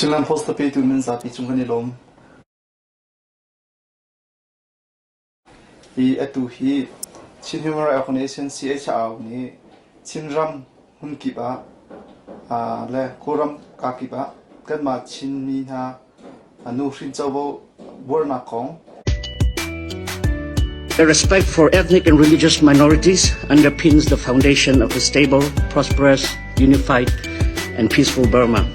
Chinland Post a petu nan zapi cung kan i lawm. Hi atu hi Chin Human Rights Organization CHRO nih Chinram hmunkip ah le Kawlram kakip ah kanmah Chinmi hna nuhrin covo buarnak kong The respect for ethnic and religious minorities underpins the foundation of a stable, prosperous, unified, and peaceful Burma.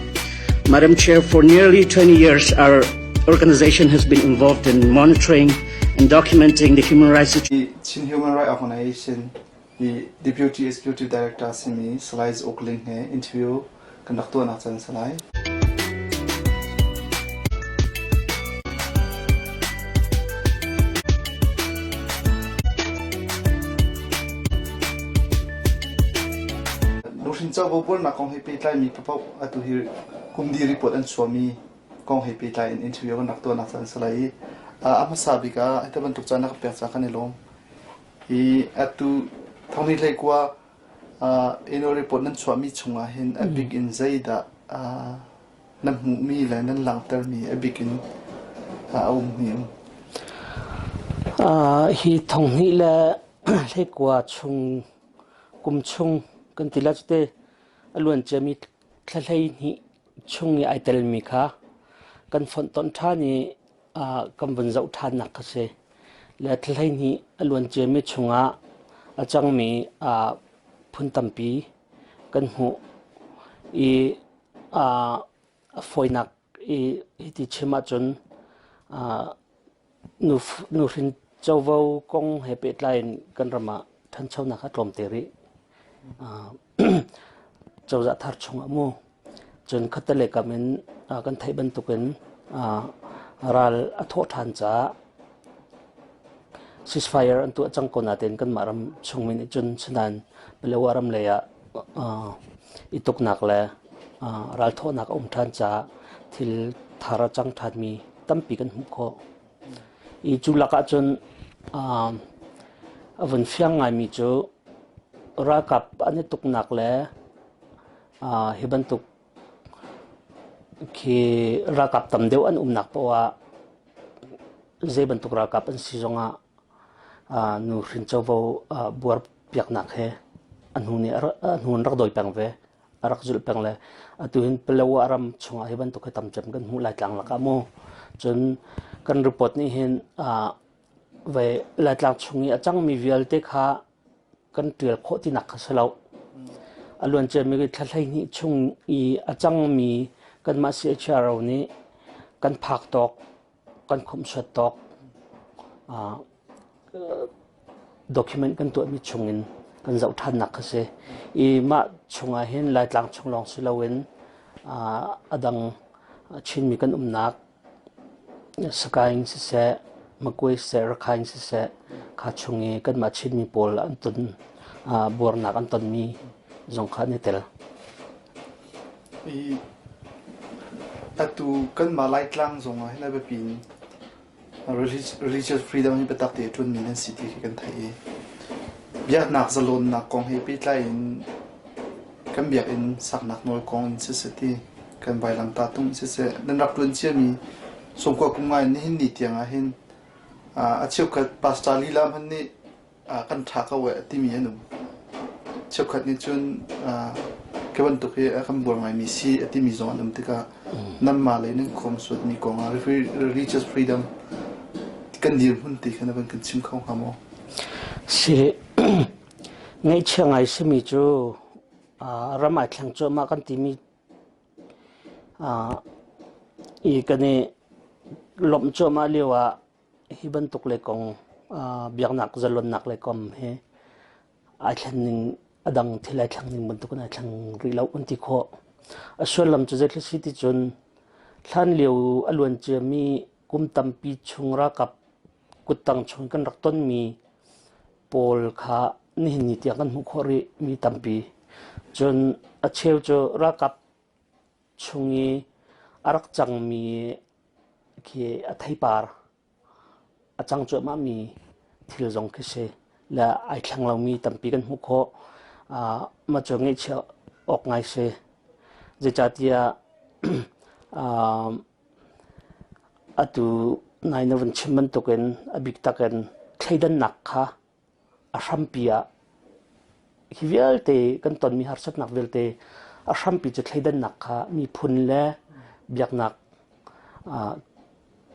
Madam Chair, for nearly 20 years, our organization has been involved in monitoring and documenting the human rights situation. Chin Human Rights Organization i Deputy Executive Director simi Salai Uk Ling he interview kan rak tuahnak can Salai. Nuhrin covo buarnak kong he pehtlaimi paoh atu hi kumdi report an chuahmi kong he pehtlai in interview kan rak tuahnak can Salai i a hmasa bik ah hiti bantuk caan na kan pek ca kan i lawm. Hi atu thongni hleikua annual report nan chuahmi chungah hin a bik in zeidah nan hmuhmi le nan langhtermi a bik in a ummi um? Hi thonghnih le hleikua chung kum chung kan ti la cute a luan ciami thla hleihnih chung i ai telmi kha kan fonh ton ṭhan i kan vun zoh ṭhannak kha si. Le thla 12 a luan ciami chungah a cangmi phun tampi kan hmuh i a fawinak i hiti chim ahcun nuhrin covo kong he pehtlai in kan ram ah ṭhanchonak a tlawmte rih. Cozah thar chungah mu cun khattelei kam in kan theih bantukin ral a thawh ṭhan caah ceasefire an tuah cang ko nain kanmah ram chungmi nih cun sinain Palawa ram lei ah i tuknak le ralthawhnak a um ṭhan caah thil thar a cang ṭhanmi tampi kan hmuh khawh. I cu lakah cun a vun fiang ngaimi cu ralkap an i tuknak le hi bantuk khi ralkap tam deuh an umnak paoh ah zei bantuk ralkap an si zongah nuhrin covo buar piaknak he a hnu nih a hnu in rak dawi peng ve a rak zulh peng le atu hin Palawa ram chungah hi bantuk hi tam cem kan hmuh Laitlang lakah mu cun kan report nih hin ve Laitlang chung i a cangmi vialte kha kan ṭial khawh tinak kha si lo. A luanciami thla 12 chung i a cangmi kanmah CHRO nih kan phak tawk, kan khawmhsuat tawk document kan tuahmi chungin kan zoh ṭhannak kha si. I mah chungah hin Laitlang chung lawng si loin a dang Chinmi kan umnak Sakaing siseh, Magway siseh, Rakhine siseh kha chung i kanmah Chinmi pawl an ton buarnak an tonmi zong kha an i tel. I atu kanmah Laitlang zong ah hin a biapi in Religious freedom hi biatak te a ṭuanmi nan si ti khi kan theih i biaknak zalawnnak kong he pehtlai in kan biakinn saknak nawl kong in siseh ti kan vailamtah tung in siseh nan rak ṭuan ciami sawmkua kum ngai in nihin ni tiang ah hin a cheukhat pastor lila hmanh nih kan ṭha ko eh timi an um. Cheukhat nih cun khi bantuk hi a kan buar ngaimi si a timi zong an um tikah nanmah lei nan khawmsuatmi kong ah religious freedom kan dirhmun ti kha na van kan chim kho hnga maw? Si ngaihchia ngai simi cu ram ai thleng cuahmah kan timi i kan i lawmh cuahmah lio ah Hi bantuk le kong biaknak zalonnak le kom hi ai thlen ning a dang thil ai thleng ning bantukin ai thleng rih lo an ti khawh. A sullam cu zeitluk si ti cun hlan lio a luan ciami kum tampi chung ralkap kuttang chung kan rak tonmi pawl kha nihin ni tiang kan hmuh khawh rih mi tampi. Cun a cheu cu ralkap chung i a rak cangmi khi a theipar a cang cuahmahmi thil zong khi si le ai thleng lomi tampi kan hmuh khawh. Mah cu ngaihchia awk ngai si. Zeicahtiah. Atu nai na vun chim bantukin a bik takin thleidannak kha a hrampi ah hi vialte kan tonmi harsatnak vialte a hrampi cu thleidannak kha miphun le biaknak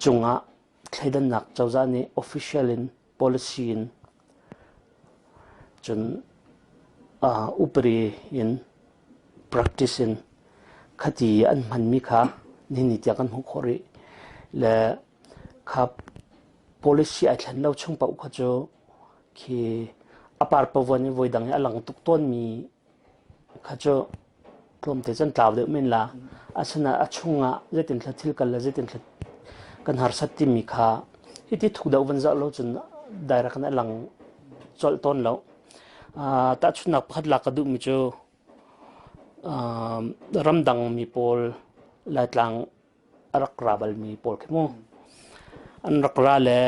cungah thleidannak cozah nih official in policy in cun upadi in practice in khati an hmanmi kha nihin ni tiang kan hmuh khawh rih le kha policy ai thlen lo chung paoh kha cu khi a parpavuan in voidang i a lang tuk tawnmi kha cu tlawmte cun tlau deuh men la. Asinain a chungah zeitin thla thil kal le zeitin thla kan harsat timi kha hiti thuk deuh van zoh lo cun direct in a lang colh tawn lo. Tahchunhnak pakhat lak ka duhmi cu ramdang mi pawl Laitlang a rak ra balmi pawl khi mu. An rak ra le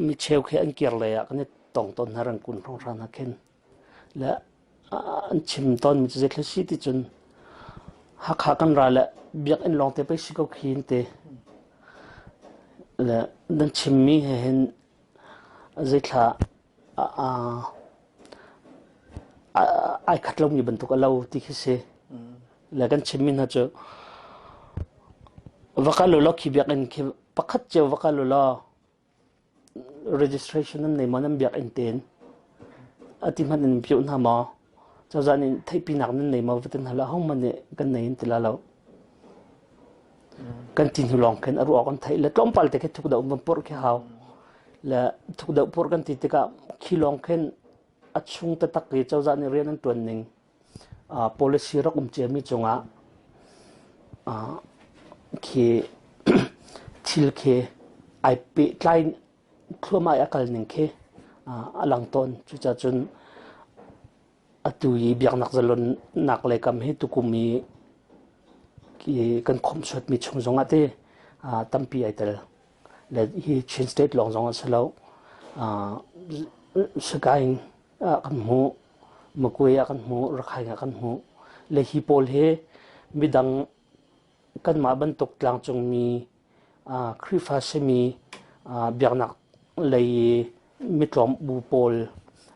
mi cheu khi an kir lei ah kan i tong tawn hna rangkun hrawnghrang hna khin. Le an chim tawnmi cu zeithil si ti cun Hakha kan ra le biakinn lawng te pei si ko khi an ti. Le nan chimmi he hin zeithla ai khat lomi bantuk a lo ti khi si. Le kan chimmi hna cu va kal u law khi biakinn khi pakhat cio va kal u law registration nan nei maw nan biakinn tein a ti hmanh in piuh hna maw cozah nih theihpinak nan nei maw va ti hna lo hohmanh nih kan nei in ti la lo kan ti hnu lawng khin a ruah kan theih le tlawmpal te khi thuk deuh van purh khi hau le thuk deuh purh kan ti tikah khi lawng khin a chung taktak i cozah nih rian an tuan ning policy rak um ciami cungah khi thil khi ai pehtlai thluahmah i a kal ning khi a lang tawn. Cucaah cun atu i biaknak zalonnak lei kam hi tukum i kan khawmhsuatmi chung zongah te tampi ai tel. Le hi Chin State lawng zong a si lo. Sagaing ah kan hmuh. Makwe ah kan hmuh, Rakhine ah kan hmuh. Le hi pawl hi midang kanmah bantuk tlangcungmi Khrihfa simi biaknak lei i mitlawm bu pawl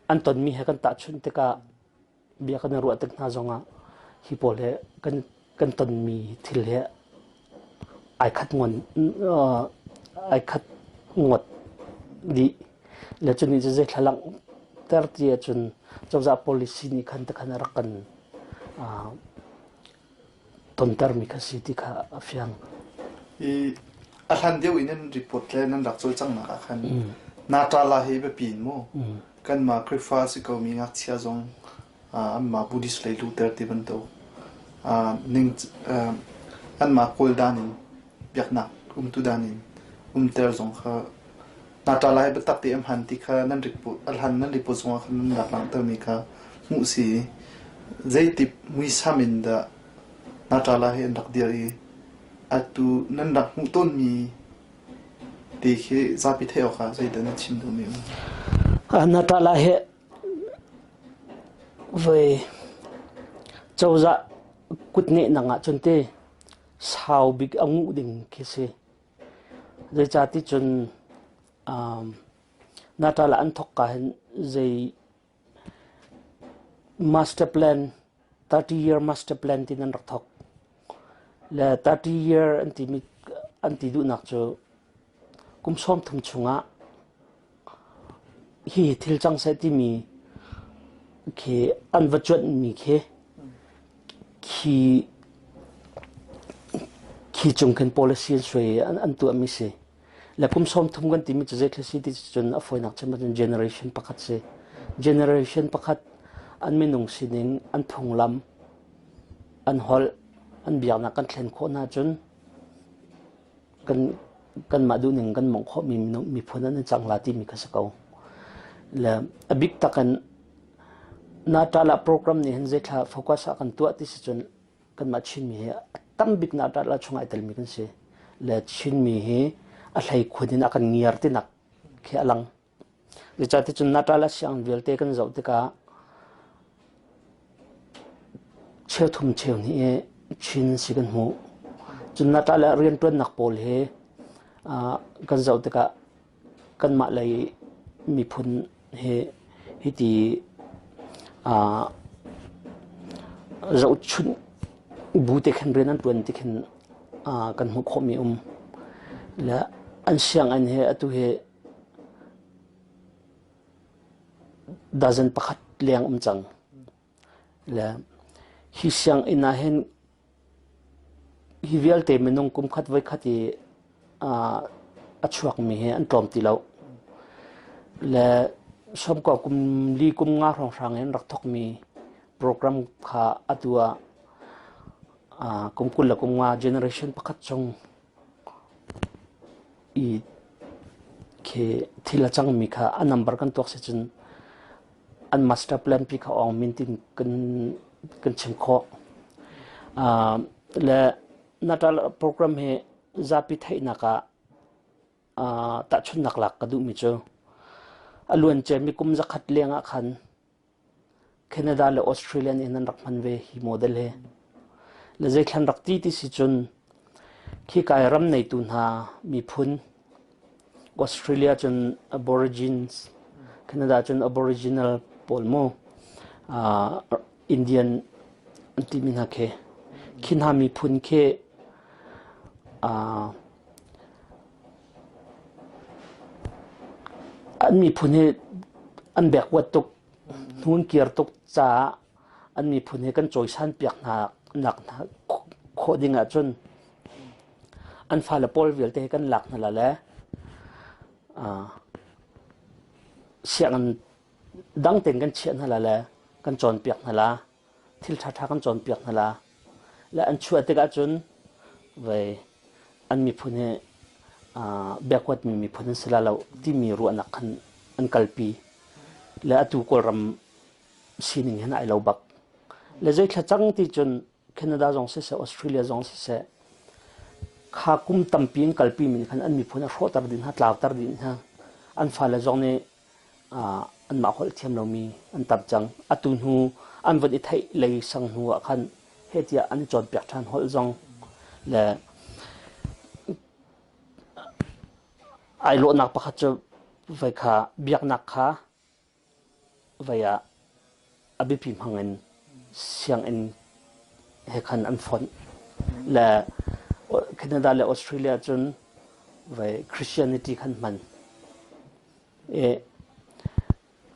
an tonmi he kan tahchunh tikah bia kan i ruah tik hna zongah hi pawl he kan kan tonmi thil he ai khat ngon ai khat ngawt dih. Le cu nih cu zei thla langhter ti ahcun cozah policy nih khan tikhan a rak kan tontermi kha si ti kha a fiang. I a hlan deuh in nan report le nan rak cawlcanghnak ah khan Natala hi biapi in mu kanmah Khrihfa si komi ngakchia zong anmah Buddhist lei luhter ti bantuk ning anmah kawl dan in biaknak umtu dan in umter zong kha Natala hi biatak te a hman ti kha nan report a hlan nan report zongah khan nan rak langhtermi kha hmuh si zeitip muisam in dah Natala hi an rak dir i atu nan rak hmuh tawnmi ti khi zapi theih awkah zeidah na chim duhmi um? Natala hi Voi cozah kutneh nang ahcun te sau bik a nguh ding khi si. Zeicahti cun um, Natal an thawk ka hin zei master plan 30 year master plan tin an rak thawk. Le 30 year an ti mi an ti duhnak cu kum 30 chungah Hi thil cang seh timi khi an va cuanhmi khi khi khi cung khin policy an suai i an, an tuahmi si. Le kum 30 kan timi cu zeithil si ti cun a fawinak chim ahcun generation pakhat si. Generation pakhat an minung sining, an phunglam, an holh, an biaknak kan thlen khawh hna cun kan kanmah duhning kan mongh khawhmi miphun an cang la timi kha si ko. Le a bik takin Natala program nih hin zeithla focus ah kan tuah ti si cun kanmah Chinmi hi a tam bik Natala chung ai telmi kan si. Le Chinmi hi a hlei khun in a kan ngiar tinak khi a lang. Zeicahticun Natala sianginn vialte kan zoh tikah cheuthum cheu hnih i Chin si kan hmuh. Cun na ṭah le rianṭuannak pawl he kan zoh tikah kanmah lei miphun he hiti zohchunh bu te khin rian an ṭuan ti khin kan hmuh khawhmi um. Le an sianginn he atu hi dozen pakhat leng um cang. Le hi sianginn ah hin hi vialte minung kum khat voi khat i a chuakmi hi an tlawm ti lo. Le sawmkua kum li kum nga hrawnghrang in rak thawkmi program kha atu ah kum 20 le kum nga generation pakhat chung i khi thil a cangmi kha a number kan tuak si cun an master plan pi kha awng min tin kan kan chim khawh. Le natal program hi zapi theihnak ah tahchunhnak lak ka duhmi cu a luanciami kum zakhat leng ah khan Canada le Australia nih nan rak hman ve hi model hi. Le zeithlan rak ti ti si cun khikai ram neitu hna miphun Australia cun Aborigines Canada cun Aboriginal pawl mu Indian an timi hna khi khi hna miphun khi an miphun hi an backward tuk hnun kir tuk caah an miphun hi kan cawisan piak hna nak hna khawh ding ahcun an fale pawl vialte hi kan lak hna la le sianginn dang tein kan chiah hna la le kan cawnpiak hna la thil ṭhaṭha kan cawnpiak hna la le an chuah tikah cun vei an miphun hi biakuatmi miphun an si la lo timi ruahnak khan an kalpi le atu Kawlram sining hin ai lo bak le zeithla cang ti cun Canada zong siseh Australia zong siseh kha kum tampi in kalpi mi khan an miphun a hrawhter dih hna tlauter dih hna an fale zong nih anmah holh thiam lomi an tam cang. Atu hnu an von i theih lei sang hnu ah khan heh tiah an i cawnpiak ṭhan holh zong le ai lawhnak pakhat cu voi kha biaknak kha voi ah a biapi hmang in sianginn he khan an fonh le Canada le Australia cun voi Christianity khan hman.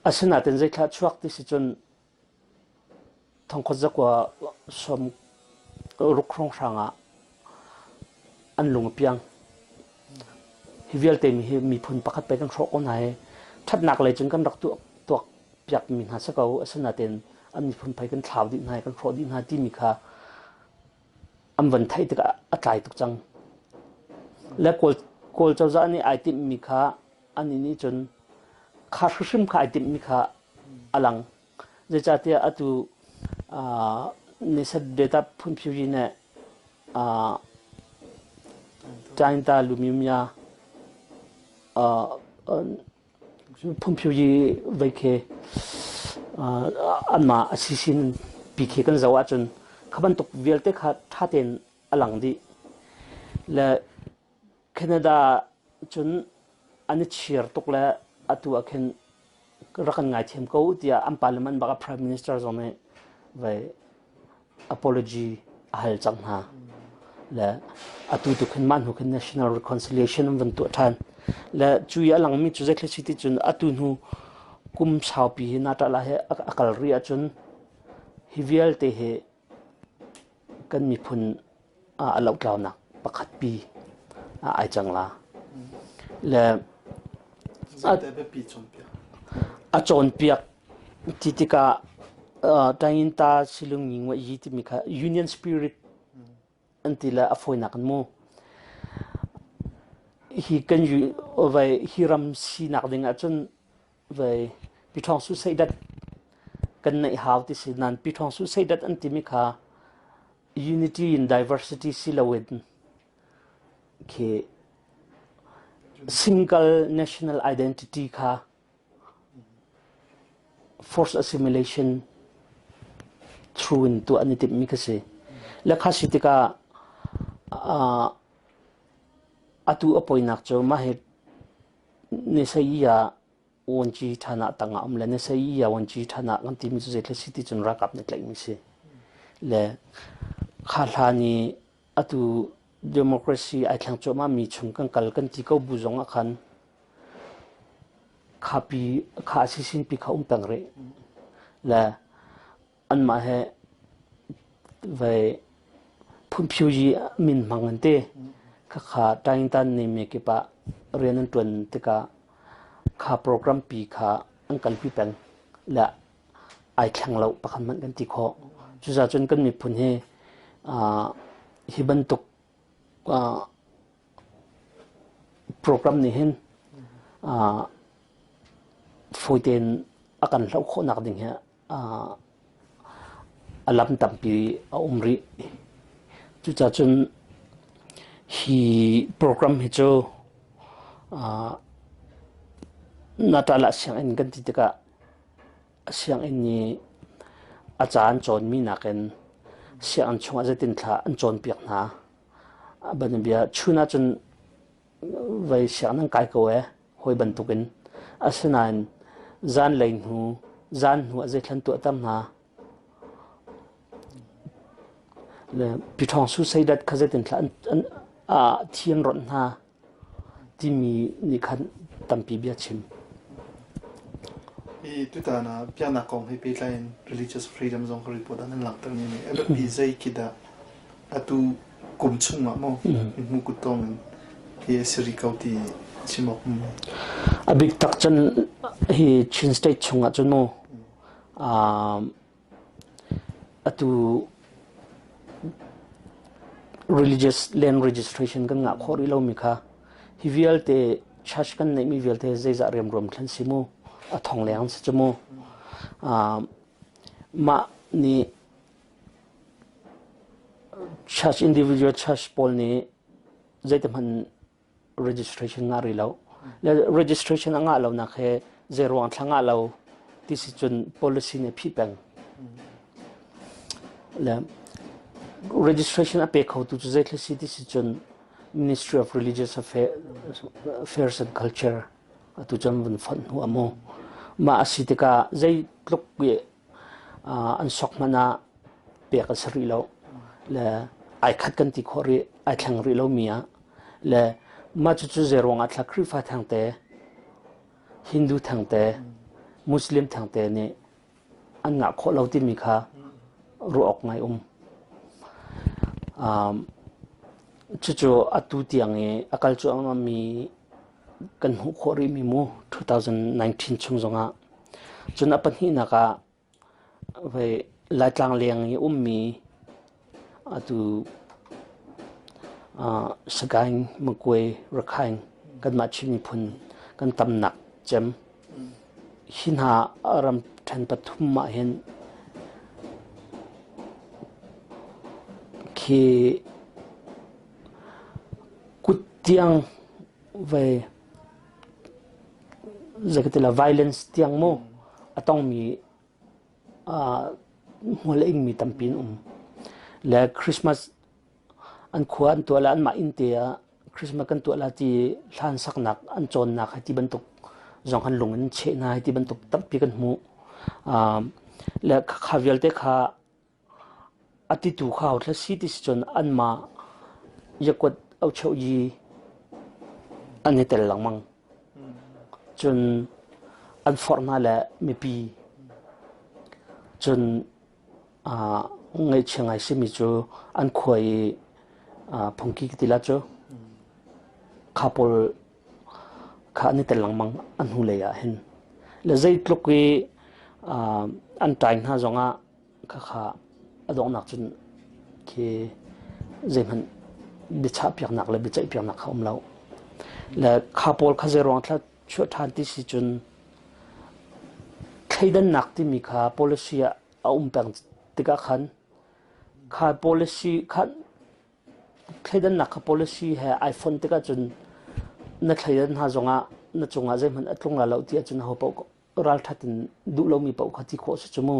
Asinain zeithla chuak ti si cun thongkhat zakua sawm ruk hrawnghrang ah an lung a piang. Hi vialte mi hi miphun pakhat pei kan hrawh ko hna hi ṭhatnak lei cun kan rak tuak tuak piakmi hna si ko. Asinain an miphun pei kan thlau dih hna i kan hrawh dih hna timi kha an van theih tikah a tlai tuk cang. Le Kawl, Kawl cozah nih ai timhmi kha anih nih cun kha hrimhrim kha ai timhmi kha a lang. Zeicahtiah atu uh, nisat data phunphiri nih uh, China Lumimya uh, Phungphio i vei khi anmah a sisin pi khi kan zoh ahcun kha bantuk vialte kha ṭha tein a lang dih. Le Canada cun an i chir tuk le atu ah khin rak kan ngaithiam ko tiah an parliament bak ah prime minister zong nih vei apology a hal cang hna. Le atu tu khin mah hnu khin national reconciliation an van tuah ṭhan. Le cu i a langmi cu zeitluk si ti cun atu hnu kum saupi hi natala he a kal rih ahcun hi vialte hi kan miphun a lohtlaunak pakhat pi ai cang la. Le a cawnpiak ti tikah Tayinta Silung Yingwa Yi timi kha Union Spirit an ti le a fawinak in mu. Hi kan vai hi ram sinak ding ahcun vai Piṭhawng Su Seidat kan neih hau ti si nan Piṭhawng Su Seidat an timi kha unity in diversity si loin khi single national identity kha force assimilation through in tuah an i timhmi kha si. Le kha si tikah. Atu a poinak cu mah hi Nisayi ah vuanci ṭhan ah tangah um le Nisayi ah vuanci ṭhan ah kan timi cu zeitluk si ti cun ralkap nih tlaihmi si. Le kha hlan i atu democracy ai thleng cuahmah mi chung kan kal kan ti ko bu zong ah khan khapi kha a sisinpi kha um peng rih. Le anmah he vei phunphiu yi min hmang an ti. Khakha Taingtan nih mi kip ah rian an ṭuan tikah kha program pi kha an kalpi peng le ai thleng lo pakhat hmanh kan ti khawh. Cucaah cun kan miphun hi hi bantuk program nih hin fawi tein a kan hloh khawhnak ding hi a lam tampi a um rih. Cucaah cun hi program hi cu Natala sianginn kan ti tikah sianginn nih a ca an cawnmi nakin sianginn chungah zeitin thla an cawnpiak hna. Banbia chun ahcun vei sianginn an kai ko ee hawi bantukin. Asinain zanlei hnu zan hnu ah zeithlan tuahter hna. Le Piṭhawng suicide kha zeitin thla an, an, ah thi an ronh hna. timi nih khan tampi bia chim. Hi tutan ah biaknak kong he pehtlai in religious freedom zong ka report ah nan langhter mi nih a biapi zei khi dah atu kum chung ah maw hmu kut tong in hi a si rih ko ti chim awk um. A bik tak cun hi Chin state chung ah cun mu Atu religious land registration kan ngah khawh rih lomi kha hi vialte church kan neihmi vialte zeizah riamruam thlen si mu a thong leng si cu mu mah nih church individual church pawl nih zeitihmanh registration ngah rih lo. Le registration a ngah lonak he zei ruang thla ngah lo ti si cun policy nih phih peng. Le registration a pe khotu cu zei thil si ti si cun Ministry of Religious Affairs and Culture atu cun vun fonh hnu amu. Mah a si tikah zeitluk an sok hmanh ah pek a si rih lo le ai khat kan ti khawh rih ai thleng rih lomi ah le mah cucu zei ruangah thla Khrihfa thengte Hindu thengte Muslim thengte nih an ngah khawh lo timi kha ruah awk ngai um. Um, cucu atu tiang i a kal cuahmahmi kan hmuh khawh rihmi mu 2019 chung zongah Cun a pahnihnak ah vei Laitlang leng i ummi atu Sagaing, Magway, Rakhine kanmah Chin miphun kan tamnak cem. Hi hna ramṭhen pathum ah hin khi kut tiang vei Zeikatila violence tiang mu a tongmi hmual a ingmi tampi an um. Le Christmas an khua an tuah le anmah inn te ah Christmas kan tuah la ti hlan saknak an cawnnak hei ti bantuk zong han lung in cheh hna hei ti bantuk tampi kan hmuh. Le kha vialte kha A titu kha hauthla si ti si cun anmah yakuat aucheuh yi an i tel lengmang. Cun an forh hna le mipi cun ngaihchia ngai simi cu an khua i phungki ka ti la cu kha pawl kha an i tel lengmang a hnulei ah hin. Le zeitluk i an ṭai hna zongah Khakha a donghnak cun khi zeihmanh biachahpiaknak le biaceihpiaknak kha um lo. Le kha pawl kha zeiruang thla chuah ṭhan ti si cun thleidannak timi kha policy ah a um peng tikah khan kha policy kha thleidannak kha policy he ai fonh tikah cun na thleidan hna zongah na cungah zeihmanh a tlung la lo ti ahcun aho paoh ralṭhat in duh lomi paoh kha ti khawh a si cu mu.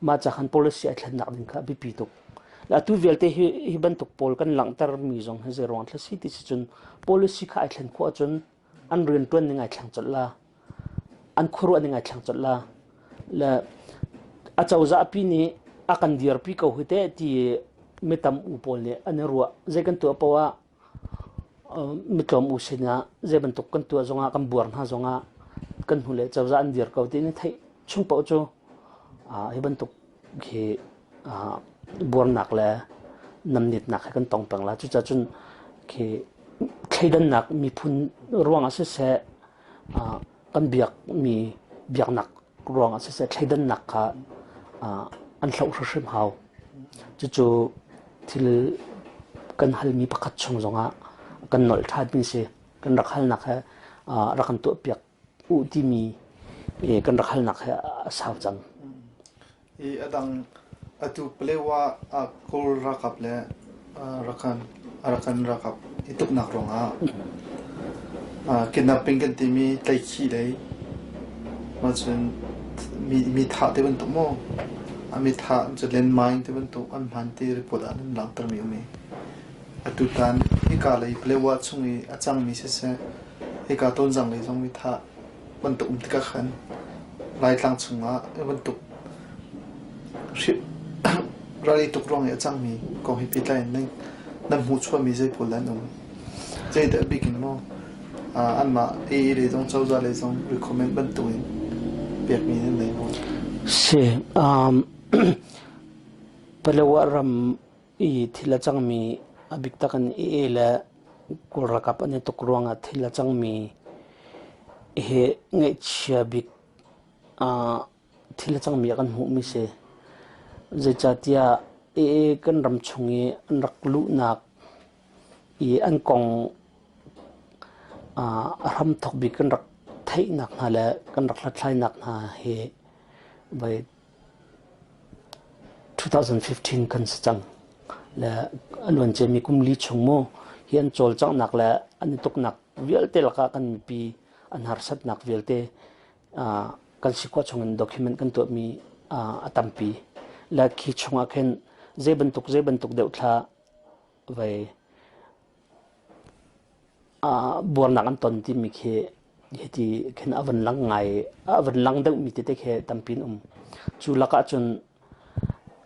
Mah ca khan policy a thlennak ding kha a biapi tuk. Atu vialte hi hi bantuk pawl kan langhter mi zong hi zei ruang thla si ti si cun policy kha ai thlen khawh ahcun an rianṭuan ning ai thleng colh la. An khuaruah ning ai thleng colh la. Le a cozah pi nih a kan dirpi ko hi teh ti mitam u pawl nih an i ruah. Zei kan tuah poah ah mitlawm u sinah zei bantuk kan tuah zongah kan buar hna zongah kan hnulei cozah an dir ko ti ni theih chung paoh cu hi bantuk hi buarnak le namnitnak he kan tong peng la. Cucaah cun khi thleidannak miphun ruangah siseh kan biakmi biaknak ruangah siseh thleidannak kha an hloh hrimhrim hau. Cucu thil kan halmi pakhat chung zongah kan nolh ṭhanmi si. Kan rak halnak he rak kan tuahpiak u timi kan rak halnak he a sau cang. I a dang atu Palewa ah Kawl ralkap le Rakhine Arakan ralkap i tuknak ruangah kidnapping kan timi tlaihkhih lei cun mi mi thah ti bantuk maw mi thah cu landmine ti bantuk an hman ti report ah an langhtermi um i atutan hika lei Palewa chung i a cangmi siseh hika Tonzang lei zong mi thah bantuk um tikah khan Laitlang chungah bantuk ral i tuk ruang i a cangmi kong he pehtlai in nan hmuhchuahmi zei pawl dah an um? Zeidah bik in maw anmah AA lei zong cozah lei zong recommend bantuk in pekmi nan nei maw? Si, um, Palawa ram i thil a cangmi a bik tak in AA le Kawl ralkap an i tuk ruangah thil a cangmi hi ngaihchia bik thil a cangmi ah kan hmuhmi si. Zeicahtiah AA kan ram chung i an rak luhnak i an kong a hramthawk bik kan rak theihnak hna le kan rak hlathlainak hna hi voi 2015 kan si cang. Le a luanciami kum li chung mu hi an cawlcanghnak le an i tuknak vialte lakah kan mipi an harsatnak vialte kan si khawh chungin document kan tuahmi a tampi. Le khi chungah khin zei bantuk zei bantuk deuh thla vai buarnak an ton timi khi hiti khin a van lang ngai a van lang deuhmi tete khi tampi an um. Cu lakah cun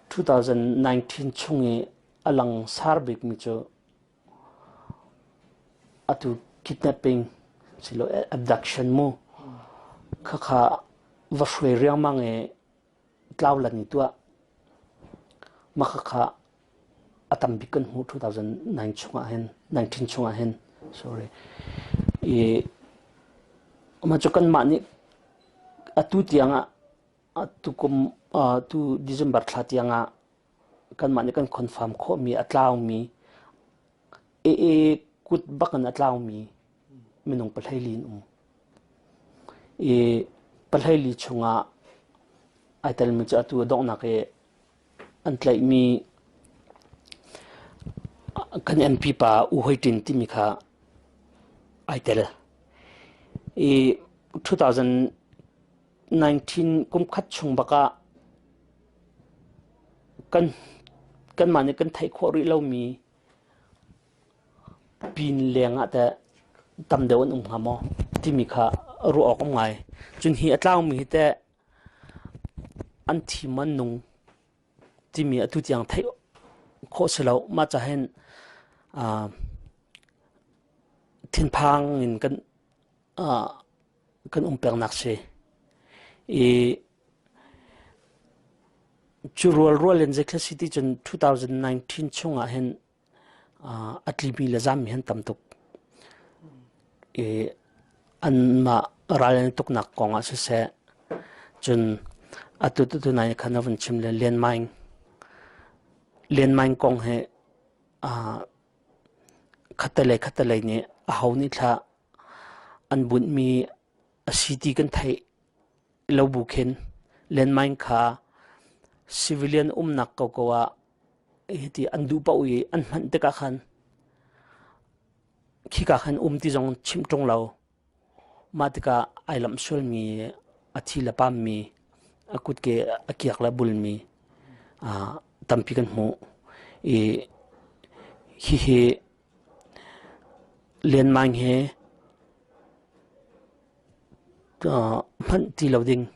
2019 chung i a langsar bikmi cu atu kidnapping silo abduction mu khakha va hruai riangmang i tlaulan i tuah mah khakha a tam bik kan hmuh 2009 chungah hin 19 chungah hin sorry i mah cu kanmah nih atu tiangah atu kum tu December thla tiangah kanmah nih kan confirm khawhmi a tlaumi AA kut bak in a tlaumi minung pahlei in um i pahlei chungah ai telmi cu atu a donghnak i an tlaihmi kan MP pa U Hoi Tin timi kha ai tel. I 2019 kum khat chung bak ah kan kanmah nih kan theih khawh rih lomi pin leng ah teh tam deuh an um hnga maw timi kha ruah awk um ngai. Cun hi a tlaumi hi teh an thi maw an nung timi atu tiang theih khawh si lo. Mah ca hin thinphang in kan kan um pengnak si. I cu rualrual in zeithil si ti cun 2019 chungah hin a tlimi le zammi an tam tuk. I anmah ral an tuknak kong ah siseh, cun atu tu nai khan a vun chim le landmine landmine kong he khattelei khattelei nih aho nih thla an bunhmi a si ti kan theih lo bu khin landmine kha civilian umnak koko ah hiti an duh paoh i an hman tikah khan khika khan um ti zong chimh ṭung lo. Mah tikah ai lamh sualmi, a thi le pammi, a kutke a kiak le bulmi tampi kan hmuh. I hihi Lianmang he hmanh ti lo ding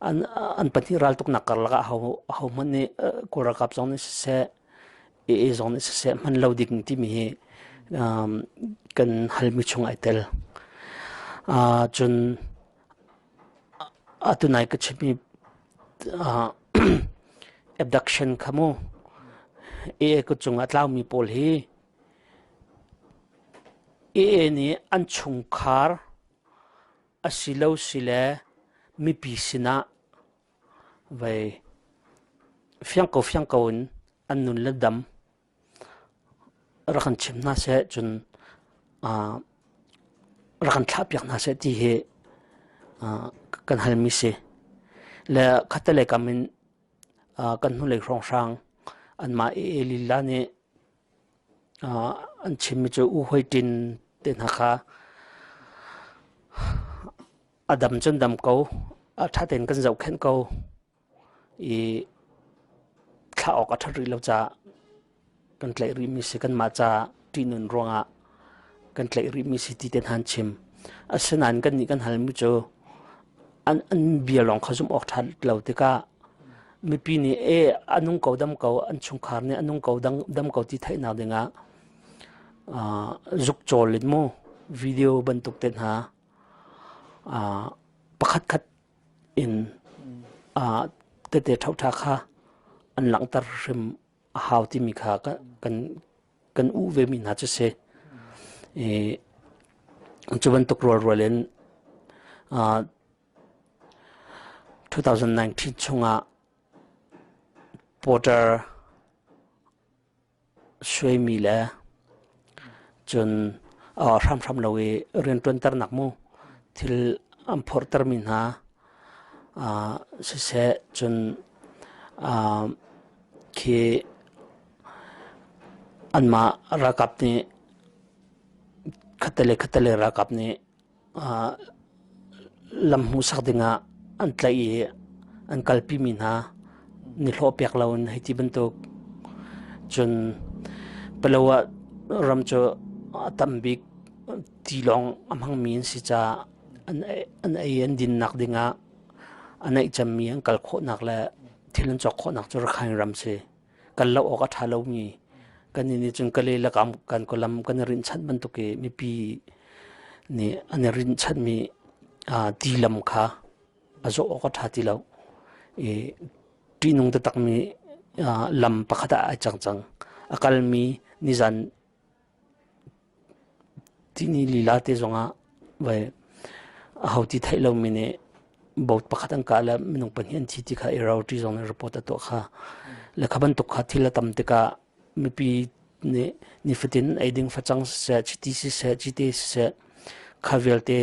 an pahnih raltuknak karlak ah ahohmanh nih Kawl ralkap zong nih siseh AA zong nih siseh hman lo ding timi hi kan halmi chung ai tel. Cun atu nai ka chimmi abduction kha mu AA kut cung ah tlaumi pawl hi AA nih an chungkhar asilo sile mipi sinah vei fiang ko fiang ko in an nun le dam rak kan chim hna seh cun rak kan thlahpiak hna seh ti hi kan halmi si. Le khattelei kam in kan hnulei hrawnghrang anmah AA lila nih an chimmi cu U Hoi Tin te hna kha a dam cun dam ko, a ṭha tein kan zohkhenh ko i thlah awk a ṭhat rih lo caah kan tlaih rihmi si kanmah ca ṭihnun ruangah kan tlaih rihmi si ti te hna an chim. Asinain kannih kan halmi cu an an bia lawng kha zumh awk ṭha lo tikah mipi nih e a nung ko dam ko an chungkhar nih a nung ko dam ko ti theihnak dingah zukcawl in mu video bantuk te hna pakhat khat in tete ṭhoṭha kha an langhter hrim a hau timi kha kan kan uh ve mi hna cu si. I cu bantuk rualrual in 2019 chungah Porter suaimi le cun hramhram lo i rianṭuanternak mu thil an phorhtermi hna siseh cun khi anmah ralkap nih khatte le khatte le ralkap nih lam hmuhsak dingah an tlaih i an kalpimi hna nihlawh pek loin hei ti bantuk cun Palawa ram cu a tam bik tilawng a hmangmi an si caah an ei an dinnak dingah a naih cemmi an kal khawhnak le thil an cawk khawhnak cu Rakhine ram si. Kal lo awk a ṭha lomi kan nih cun Kale le kan kawlam kan i rinhchanh bantuk i mipi nih an i rinhchanhmi tilam kha a zawh awk a ṭha ti lo. I ṭihnung taktakmi lam pakhat ah ai cang cang. A kalmi nizan Tihni lila te zongah vai aho ti theih lomi nih boat pakhat an kah le minung pahnih an thi ti kha Irrawaddy zong nih report a tuah kha. Le kha bantuk kha thil a tam tikah mipi nih nifatin ei ding facang siseh, chiti siseh, cite siseh kha vialte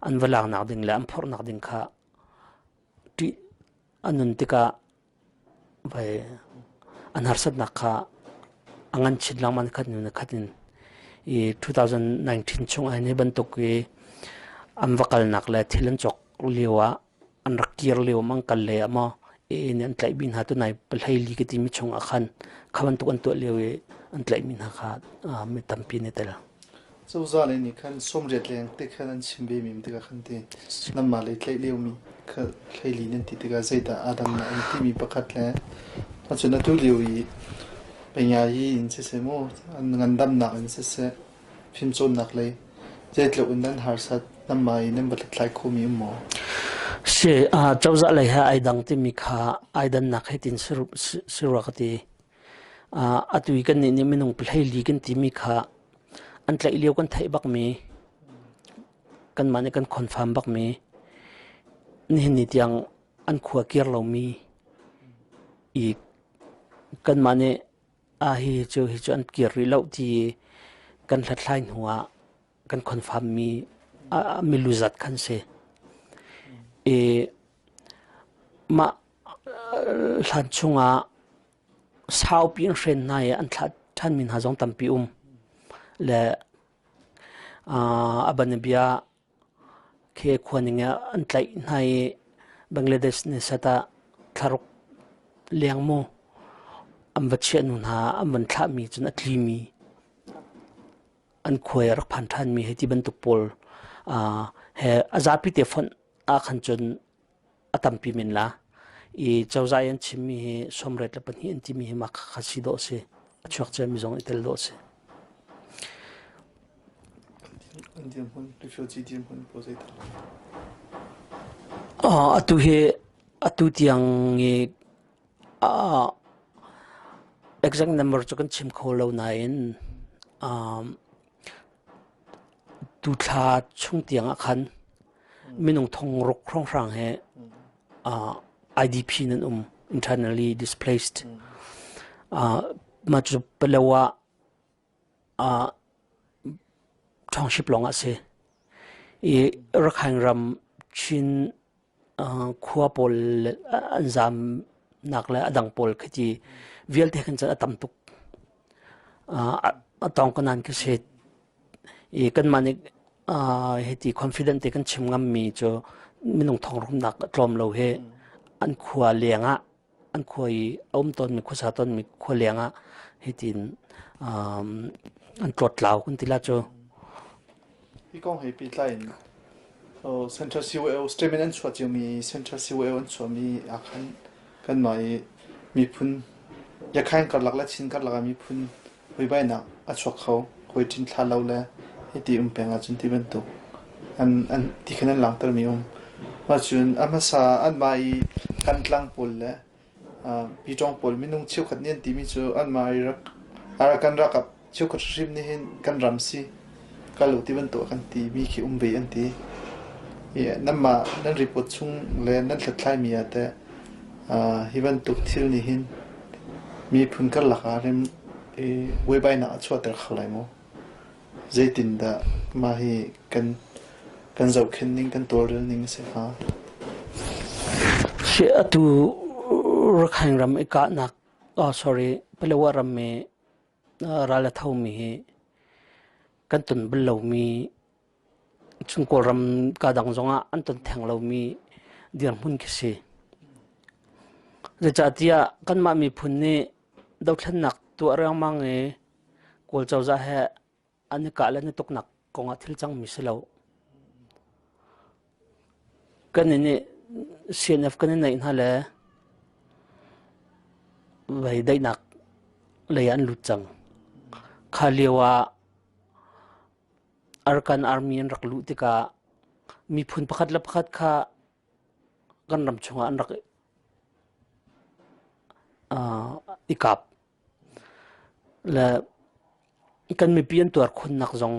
an va laknak ding le an phorhnak ding kha ṭih a nun tikah vai an harsatnak kha a ngan chin lengmang khat in khat in i 2019 chung ah hi bantuk i an va kalnak le thil an cawk lio ah an rak kir lio mang kal le maw in an tlaih mi hna tu nai pahlei li ka timi chung ah khan kha bantuk an tuah lio i an tlaih mi hna kha mi tampi ne tel. Cozah lei nih khan 80 leng te khan an chim ve mi tikah khan ti nanmah lei tlaih liomi kha hleili nan ti tikah zeidah aa dang na um timi pakhat le cun atu lio i pengayi in siseh mu an ngandamnak in siseh fimcawnnak lei zeitluk in nan harsat nanmah i nan va hlathlai khomi um maw? Si, cozah lei he ai dang timi kha ai dannak he tin si rua ka ti. Atu i kannih nih minung pahleili kan timi kha an tlaih lio kan theih bakmi kanmah nih kan confirm bakmi nihin ni tiang an khua kir lomi i kanmah nih ah hi cu hi cu an kir rih lo ti kan hlathlai hnu ah kan confirm mi milu zat khan si. I mah hlan chungah saupi an hren hna i an thlah ṭhanmi hna zong tampi um. Le a banabia khi khua ning ah an tlaih hna i Bangladesh nih sat ah thlaruk leng mu. An va chiah hnu hna an van thlahmi cun a tlimi an khuai a rak phan ṭhanmi hei ti bantuk pawl he a zapi te fonh ah khan cun a tampi men la. I cozah i an chimmi hi sawmriat le pahnih an timi hi mah kha si dawh si. A chuak ciami zong i tel dawh si. An dirhmun, refugee dirhmun pawl zeidah? Atu hi atu tiang i exact number cu kan chim kho lo nain tuthla chung tiang ah khan minung thong ruk hrawnghrang he IDP nan um internally displaced. Mah cu Palawa township lawng ah si. I Rakhine ram Chin khua pawl an zaamnak le a dang pawl khi ti vialte khan cun a tam tuk. A tawng ka nan khi si. I kanmah nih hiti confident te kan chim ngammi cu minung thongrumnak a tlawm lo hi an khua leng ah an khua i a um tawnmi khuasa tawnmi khua leng ah hitin an tlawttlau kan ti la cu. Hi kong he pehtlai in Central CYO statement an chuah ciomi Central CYO an chuahmi ah khan kanmah i miphun Yakhain karlak le Chin karlak ah miphun buaibainak a chuak kho hawi ṭin thla lo le hiti um peng ahcun ti bantuk an an ti khan an langhtermi um. Mah cun a hmasa anmah i kan tlang pawl le Pitawng pawl minung cheukhat nih an timi cu anmah i rak Arakan ralkap cheukhat hrim nih hin kan ram si kal u ti bantuk a kan timi khi um ve an ti. I nanmah nan report chung le nan hlathlaimi ah teh hi bantuk thil nih hin miphun karlak ah rem i buaibainak a chuahter kho lai maw? Zeitindah mah hi kan kan zohkhenh ning kan tawlrel ning a si hnga? Si atu Rakhine ram i kahnak oh sorry Palawa ram i ral a thomi hi kan ton bal lomi chung Kawlram ka dang zongah an ton theng lomi dirhmun khi si. Zeicahtiah kanmah miphun nih dothlennak tuah riangmang i Kawl cozah he an i kah le an i tuknak kongah thil cangmi si lo. Kan in nih CNF kan i neih hna le vei daihnak lei ah an lut cang. Kha lio ah Arakan Army an rak luh tikah miphun pakhat le pakhat kha kan ram chungah an rak i kap. Le kan mipi an tuar khunnak zong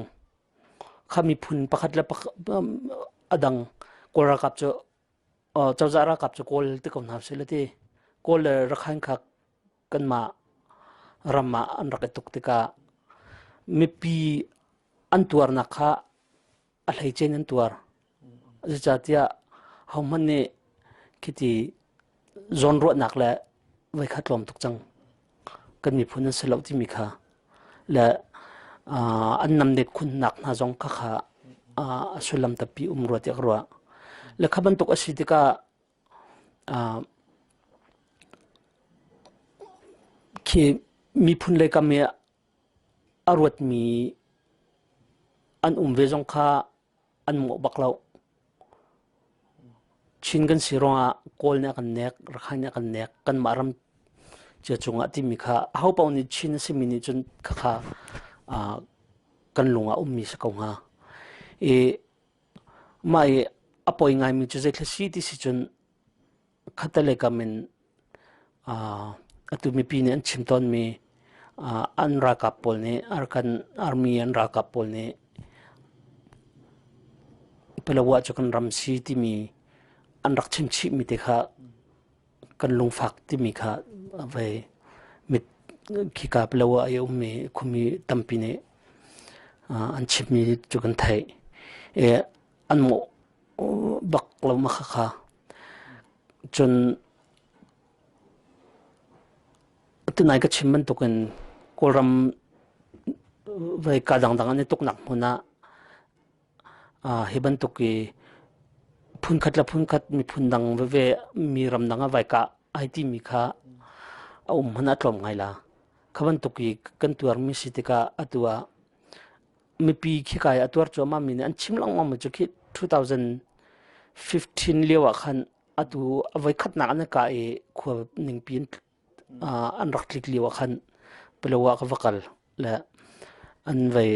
kha miphun pakhat le pakhat a dang Kawl ralkap cu cozah ralkap cu Kawl ti ko hna usih le ti Kawl le Rakhine kha kanmah ram ah an rak i tuk tikah mipi an tuarnak kha a hleice in an tuar. Zeicahtiah hohmanh nih khiti zawnruahnak le voikhat tlawm tuk cang kan miphun an si lo timi kha le an namnet khunnak hna zong kha kha a sullam tampi um rua tiah ka ruah. Le kha bantuk a si tikah khi miphun lei kam i a ruatmi an um ve zong kha an mawh bak lo. Chin kan si ruangah Kawl nih a kan nek, Rakhine nih a kan nek, kanmah ram cia cungah timi kha ahopaoh nih Chin a simi nih cun khakha kan lung ah ummi si ko hnga. I mah i a poi ngaimi cu zeithil si ti si cun khattelei kam in atu mipi nih an chim tawnmi an ralkap pawl nih Arakan Army an ralkap pawl nih Palawa cu kan ram si timi an rak chim chihmi te kha kan lungfak timi kha vei mit khika Palawa i a ummi khuami tampi nih an chimmi cu kan theih. An mawh bak lo ma khakha. Cun tunai ka chim bantukin Kawlram vei ka dangdang an i tuknak hmun ah hi bantuk i phunkhat le phunkhat miphun dang veve mi ramdang ah vai kah ai timi kha a A um hmanh ah tlawm ngai la. Kha bantuk i kan tuarmi si tikah atu ah mipi khika i a tuar cuahmah mi nih an chim lengmang mi cu khi 2015 lio ah khan atu a voikhatnak an i kah i khua ningpi in an rak tlik lio ah khan Palawa ka va kal le an vei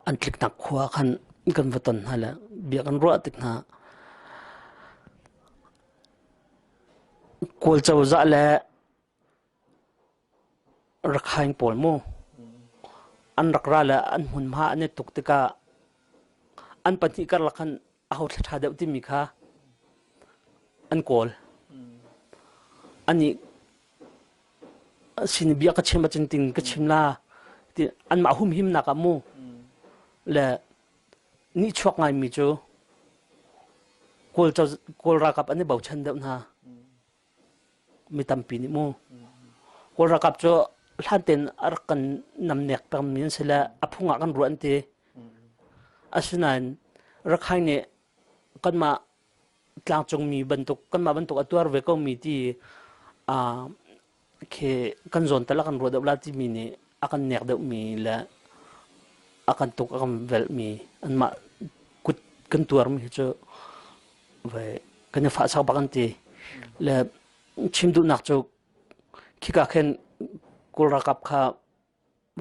an tliknak khua khan kan va ton hna le bia kan ruah tik hna. Kawl cozah le Rakhine pawl mu an rak ra le an hmunhma an i tuk tikah an pahnih karlak khan aho thla ṭha deuh timi kha an kawl. Anih sin bia ka chim ahcun tin ka chim la ti anmah humhimnak ah mu le nihchuak ngaimi cu Kawl Kawl ralkap an i bochan deuh hna. Mi tampi nih mu. Kawl ralkap cu hlan tein a rak kan namnek pengmi an si le a phung ah kan ruah an ti. Asinain Rakhine nih kanmah tlangcungmi bantuk kanmah bantuk a tuar ve komi ti khi kan zawn tal a kan ruah deuh la timi nih a kan nek deuhmi le a kan tuk a kan velhmi anmah kut kan tuarmi hi cu vai kan i fahsak bak an ti. Le chim duhnak cu khika khin Kawl ralkap kha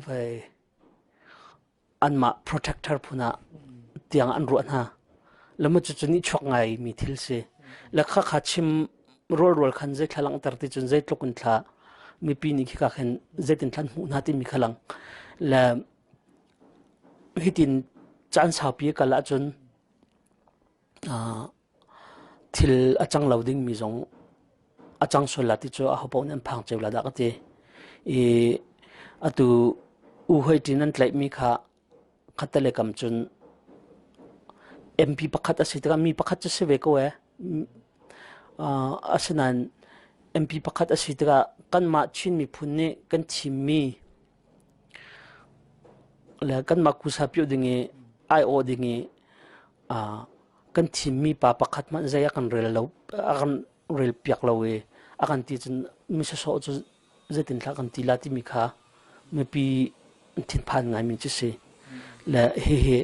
vai anmah protector phun ah tiang an ruah hna. Le mu cucu nih chuak ngai mi thil si. Le kha kha chim rualrual khan zei thla langhter ti cun zeitluk in thla mipi nih khika khin zeitin thlan hmuh hna timi kha lang. Le hitin caan saupi kal ahcun Thil a cang lo dingmi zong a cang sual la ti cu ahopaoh nih an phang cio la dah ka ti. I atu U Hoi Ṭin an tlaihmi kha khattale kam cun MP pakhat a si tikah mi pakhat cu si ve ko ee. Asinain MP pakhat a si tikah kanmah Chin miphun nih kan thimmi le kanmah kusa piuh ding i aiawh ding i kan thimmi pa pakhat hmanh zei a kan rel lo a kan rel piak lo i a kan ti cun mi sawsawh cu zeitin thla kan ti la timi kha mipi thinphan ngaimi cu si. Le hihi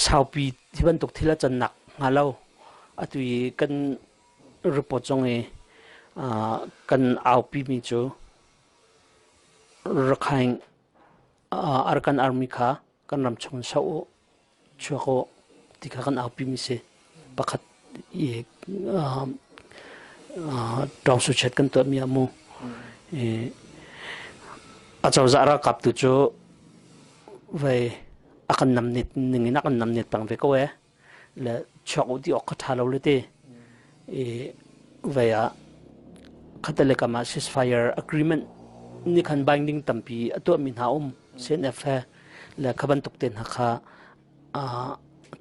saupi hi bantuk thil a cannak hnga lo atu i kan report zong i kan aupi mi cu Rakhine Arakan Army kha kan ram chung in soh u chuak u ti kha kan aupi mi si. Pakhat i tawngsuchet kan tuah mi ah mu acozah ralkap tu cu vei a kan namnet ning in a kan namnet peng ve ko ee. Le chuak u ti awk kha ṭha lo le ti. I vei ah khatale kam ah ceasefire agreement ni khan binding tampi a tuahmi hna um CNF he le kha bantuk te hna kha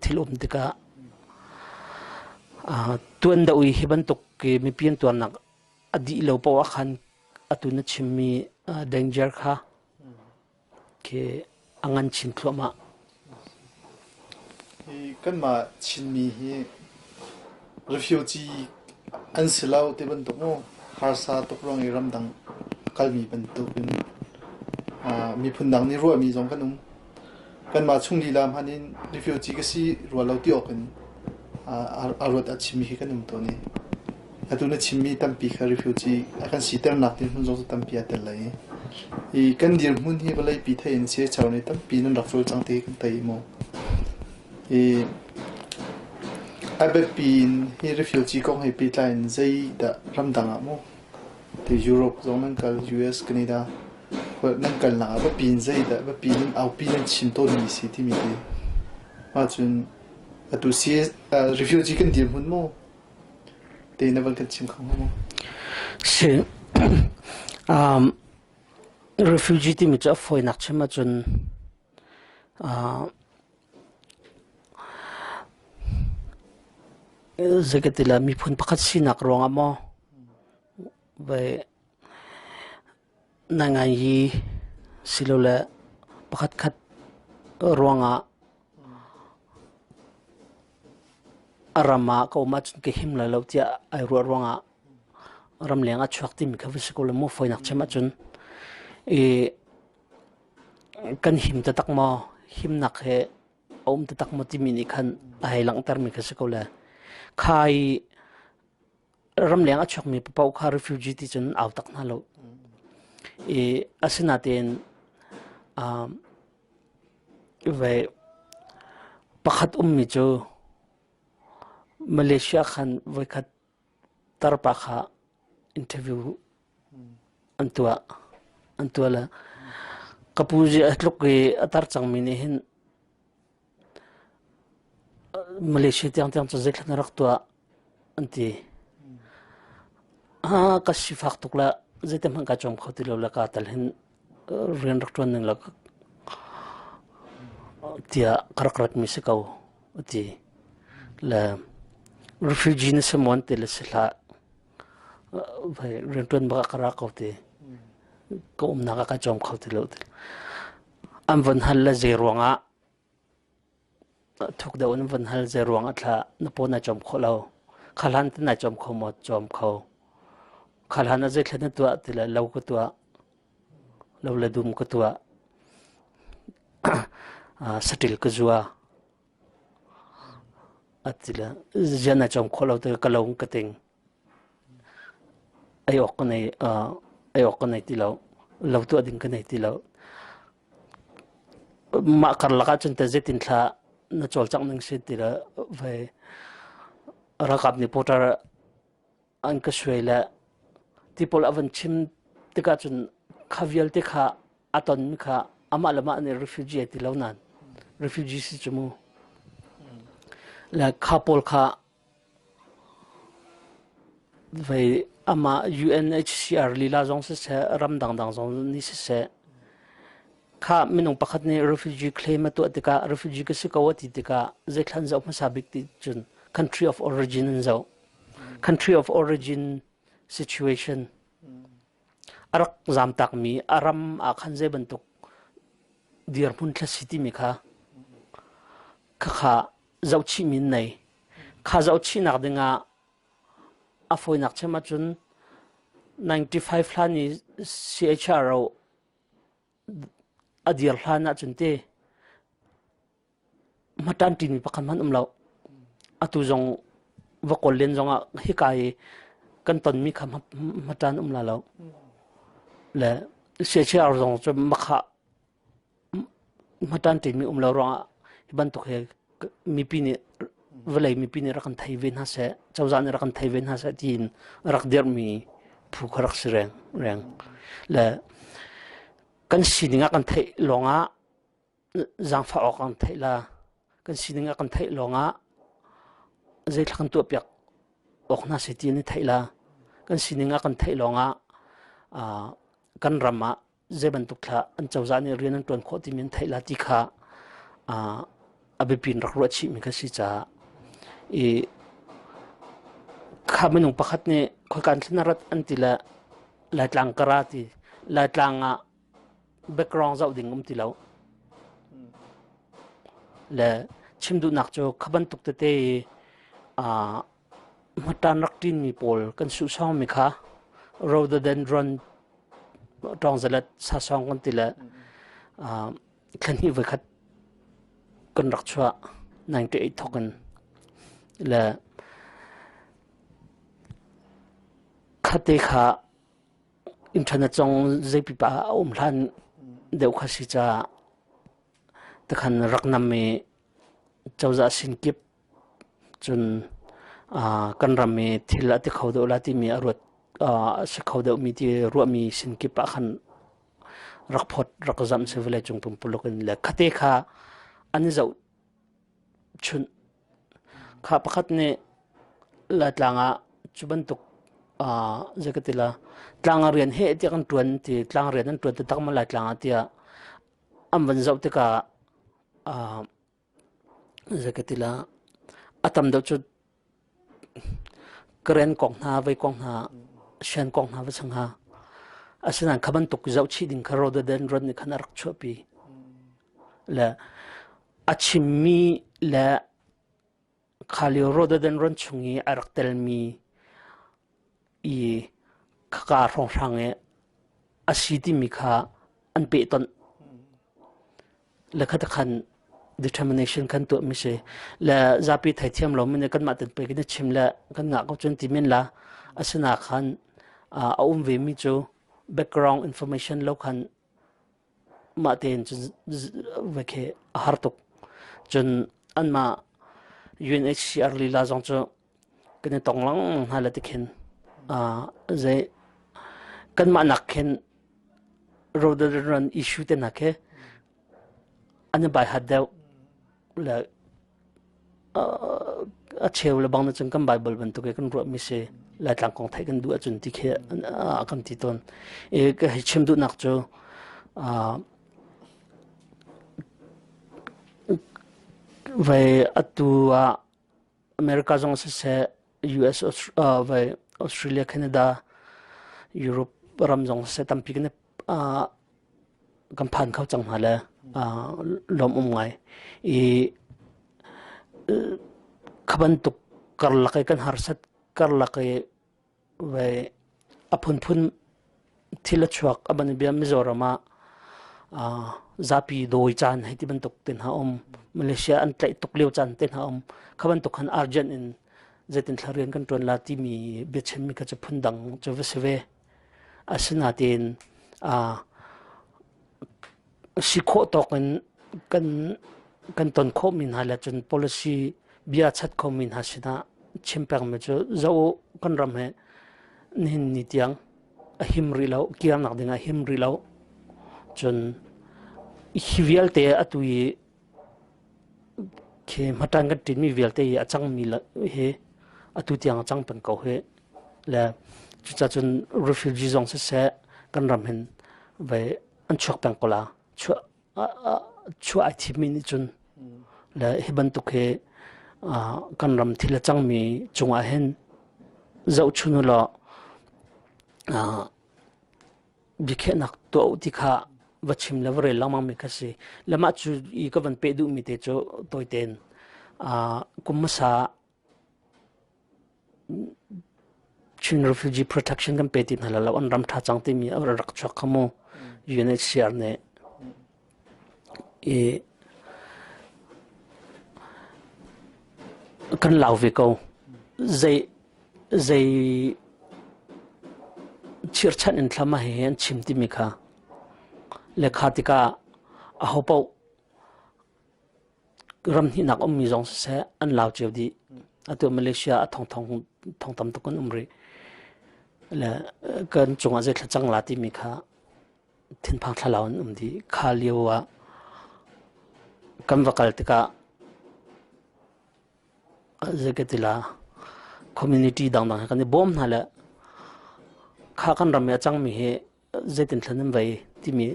thil um tikah tuan deuh i hi bantuk mipi an tuarnak a dih lo poah khan atu na chimmi danger kha khi a ngan chin thluahmah. Hi kanmah Chinmi hi refugee an si lo ti bantuk mu harsa tuk ruang i ramdang kalmi bantuk in miphun dang nih ruahmi zong kan um. Kanmah chung lila hmanh in refugee ka si rua lo ti awk in a ruat a chimmi hi kan um tawn i atu na chimmi tampi kha refugee a kan siternak dirhmun zong cu tampi aa tel lai i kan dirhmun hi vawleipi thei in CHR nih tampi nan rak cawlcang ti kan thei maw? I a biapi in hi refugee kong he pehtlai in zeidah ramdang ah maw ti Europe zong nan kal, US, Canada nan kalnak ah biapi in zeidah biapi in aupi nan chim tawnmi si timi hi mah cun atu si refugee kan dirhmun maw te na van kan chim kho hnga maw? Si. Refugee timi cu a fawinak chim ahcun zeikatila miphun pakhat sinak ruangah maw vai nainganyi silole pakhatkhat ruangah a ram ah ka um ahcun ka him lai lo tiah ai ruah ruangah. Ramleng a chuak timi kha va si ko le mu fawinak chim ahcun i kan him taktak maw himnak he a um taktak maw timi nih khan a hei langhtermi kha si ko le kha i ramleng a chuakmi paoh kha refugee ti cun au tak hna lo. I asinain um, ve pakhat ummi cu Malaysia khan voikhat tarpa kha interview an tuah an tuah le ka pu a tluk i a tar cangmi nih hin Malaysia tiangtiang cu zeithla na rak tuah an ti. Ah, ka sifak tuk le zeite hmanh ka cawm kho ti lo le ka tal hin rian rak ṭuan ning le tiah ka rak ratmi si ko a ti. Le refugee na si maw an ti le si hlah. Vai rianṭuan bak ah ka ra ko ti. Ka umnak ah ka cawm kho ti lo ti. An von hal le zei ruangah thuk deuh in von hal zei ruang ah thla na paw na cawm khawh lo. Kha hlan te na cawm kho maw? Cawm kho. Kha hlan ah zeithla na tuah ti le lo ka tuah. Lo le dum ka tuah. Saṭil ka zua. A ti le zian na cawm khawh lo ti ka lo ka ting. Ei awk ka nei ei awk ka nei ti lo. Lo tuah ding ka nei ti lo. Mah karlak ah cun te zeitin thla na cawlcangh ning si ti le vai ralkap nih porter an ka suai le ti pawl a van chim tikah cun kha vialte kha a tonmi kha amah le mah nih refugee ti lo nain refugee si cu mu le kha pawl kha Vei amah UNHCR lila zong siseh, ram dangdang zong nih siseh, kha minung pakhat nih refugee claim a tuah tikah refugee ka si ko a ti tikah zeithlan zoh hmasa bik ti cun country of origin an zoh. Country of origin situation a rak zamtakmi a ram ah khan zei bantuk dirhmun thla si timi kha khakha zohchihmi an nei. Kha zohchihnak dingah a fawinak cem ahcun 95 hlan i CHRO a dir hlan ahcun te hmatan ṭimi pakhat hmanh um lo. Atu zong va kawl len zongah hika i kan tonmi kha hmatan um la lo. Le CHR zong cu makha Hmatan ṭimi um lo ruangah hi bantuk hi mipi nih vawlei mipi nih rak kan thei ve hna seh, cozah nih rak kan thei ve hna seh tiin rak dirhmi phu kha rak si reng reng. Le kan sining ah kan theih lawngah zaangfah awk kan theih la. Kan sining ah kan theih lawngah zeithla kan tuahpiak awk hna seh ti an i theih la. Kan sining ah kan theih lawngah kan ram ah zei bantuk thla an cozah nih rian an ṭuan khawh timi an theih la ti kha a biapi in rak ruah chihmi kha si caah i kha minung pakhat nih khoikan thlen a rat an ti le Laitlang ka ra ti Laitlang ah background zoh ding um ti lo le chim duhnak cu kha bantuk tete i hmatan rak ṭinmi pawl kan suhsawngmi kha rhododendron ṭawngzalet sasawng kan ti le thla hnih voikhat kan rak chuah 98 thawk in le khate kha internet zong zeipipa a um hlan deuh kha si caah takhan rak nam i cozah sin kip Cun kan ram i thil a ti kho deuh la timi a ruat a si kho deuhmi ti ruahmi sin kip ah khan rak phawt rak zamh si vawleicung pumpuluk in le khate kha an i zoh chunh. Kha pakhat nih Laitlang ah cu bantuk zei ka ti la tlang ah rian heh tiah kan ṭuan ti tlang rian an ṭuan taktak maw Laitlang ah tiah an van zoh tikah Zei ka ti la, a tam deuh cu Karen kong hna, vei kong hna, Shan kong hna va si hnga. Asinain kha bantuk zohchih ding kha rhododendron nih khan a rak chuahpi. Le a chimmi le kha lio rhododendron chung i a rak telmi i. Khaka hrawnghrang i a si timi kha an pehtonh. Le kha khan determination kan tuah mi si. Le zapi theithiam lo mi nih kanmah ten pei kan i chim le kan ngah ko cun ti men la. Asina khan a um ve mi cu background information lo khan mah tein cun ve khi a har tuk. Cun anmah UNHCR lila zong cu kan i tong lengmang hna le tikhin zei kanmah nak khin rhododendron issue te hna khi an i bai hat deuh le a cheu le bang na cun kan Bible bantuk i kan ruahmi si Laitlang kong theih kan duh ahcun ti khi a kan ti tawn. I ka hei chim duhnak cu vai atu ah America zong siseh US vai Australia Canada Europe ram zong siseh tampi kan kan phan kho cang hna le lawm um ngai i kha bantuk karlak i kan harsat karlak i vai a phunphun thil a chuak a ban bia Mizoram ah zapi dawi caan hei ti bantuk te hna um Malaysia an tlaih tuk lio caan te hna um kha bantuk khan urgent in zeitin thla rian kan ṭuan la timi biachimmi kha cu phundang cu va si ve. Asinain si khawh tawk in kan kan ton khawhmi hna le cun policy bia chat khomi hna sinah chim pengmi cu zoh u kan ram hi nihin ni tiang a him rih lo kirnak ding ah him rih lo cun hi vialte atu i Khi hmatan kan ṭinmi vialte hi a cangmi hi atu tiang a cang peng ko hi. Le cucacun refugee zong siseh kan ram hin vai an chuak peng ko la. Chuah chuah ai thimmi nih cun le hi bantuk hi kan ram thil a cangmi cungah hin zohchun u law biakhiahnak tuah u ti kha va chim le va rel lengmang mi kha si. Le mah cu i ka van peh duhmi te cu tawitein kum hmasa Chin Refugee Protection kan pe ti hna lo an ram tha cang timi a rak chuak kha mu UNHCR nih i kan lau ve ko zei zei chirhchanh in thlam ah hi an chim timi kha le kha tikah ahopaoh ram hnihnak ummi zong siseh an lau cio dih. Atu Malaysia a thongthong thong tam tuk an um rih. Le kan cungah zei thla cang la timi kha thinphang thlalau an um dih. Kha lio ah kan va kal tikah Zeikatila community dangdang he kan i bawm hna le kha kan ram i a cangmi hi zeitin thlan an vei timi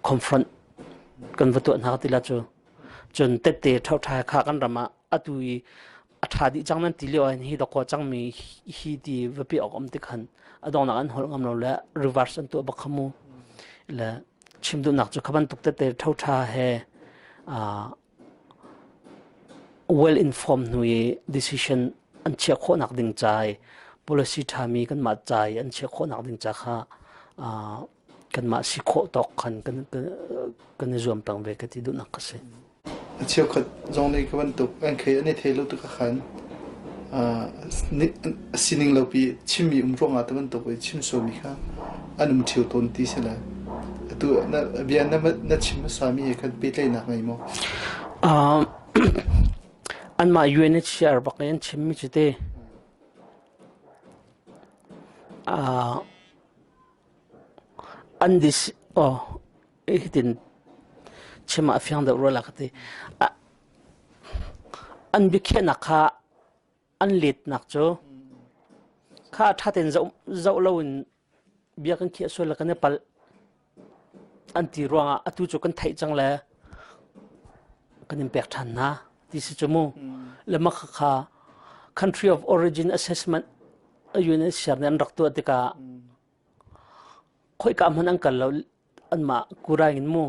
confront kan va tuah hna ti la cu. Cun tette ṭhoṭha kha kan ram ah atu i a ṭha dih cang nan ti lio ahhin hi dawkaw cangmi hi ti va pi awk um ti khan a donghnak an holh ngam lo le reverse an tuah bak kha mu. Le chim duhnak cu kha bantuk tete ṭhoṭha he well informed hnu i decision an chiah khawhnak ding ca i policy ṭhami kanmah ca i an chiah khawhnak ding ca kha kanmah si khawh tawk khan kan i zuam peng ve ka ti duhnak ka si. A cheukhat zong nih ka bantuk an khei an i thei lo tuk ahkhan a sining lopi chimmi um ruangah ti bantuk i chim sualmi kha an um ṭheo tawn ti si le atu na bia na chim hmasami he khan pehtlaihnak ngei maw? Anmah UNHCR bak in an chimmi cu te an dis oh hitin chim ah a fiang deuh rua la ka ti. An biakhiahnak kha an letnak cu kha ṭha tein zoh, zoh loin bia kan khiah sual le kan i palh an ti ruangah atu cu kan theih cang le kan in pek ṭhan hna ti si cu mu. Le mah kha country of origin assessment UNHCR nih an rak tuah tikah khoika hmanh an kal lo anmah kuraing in mu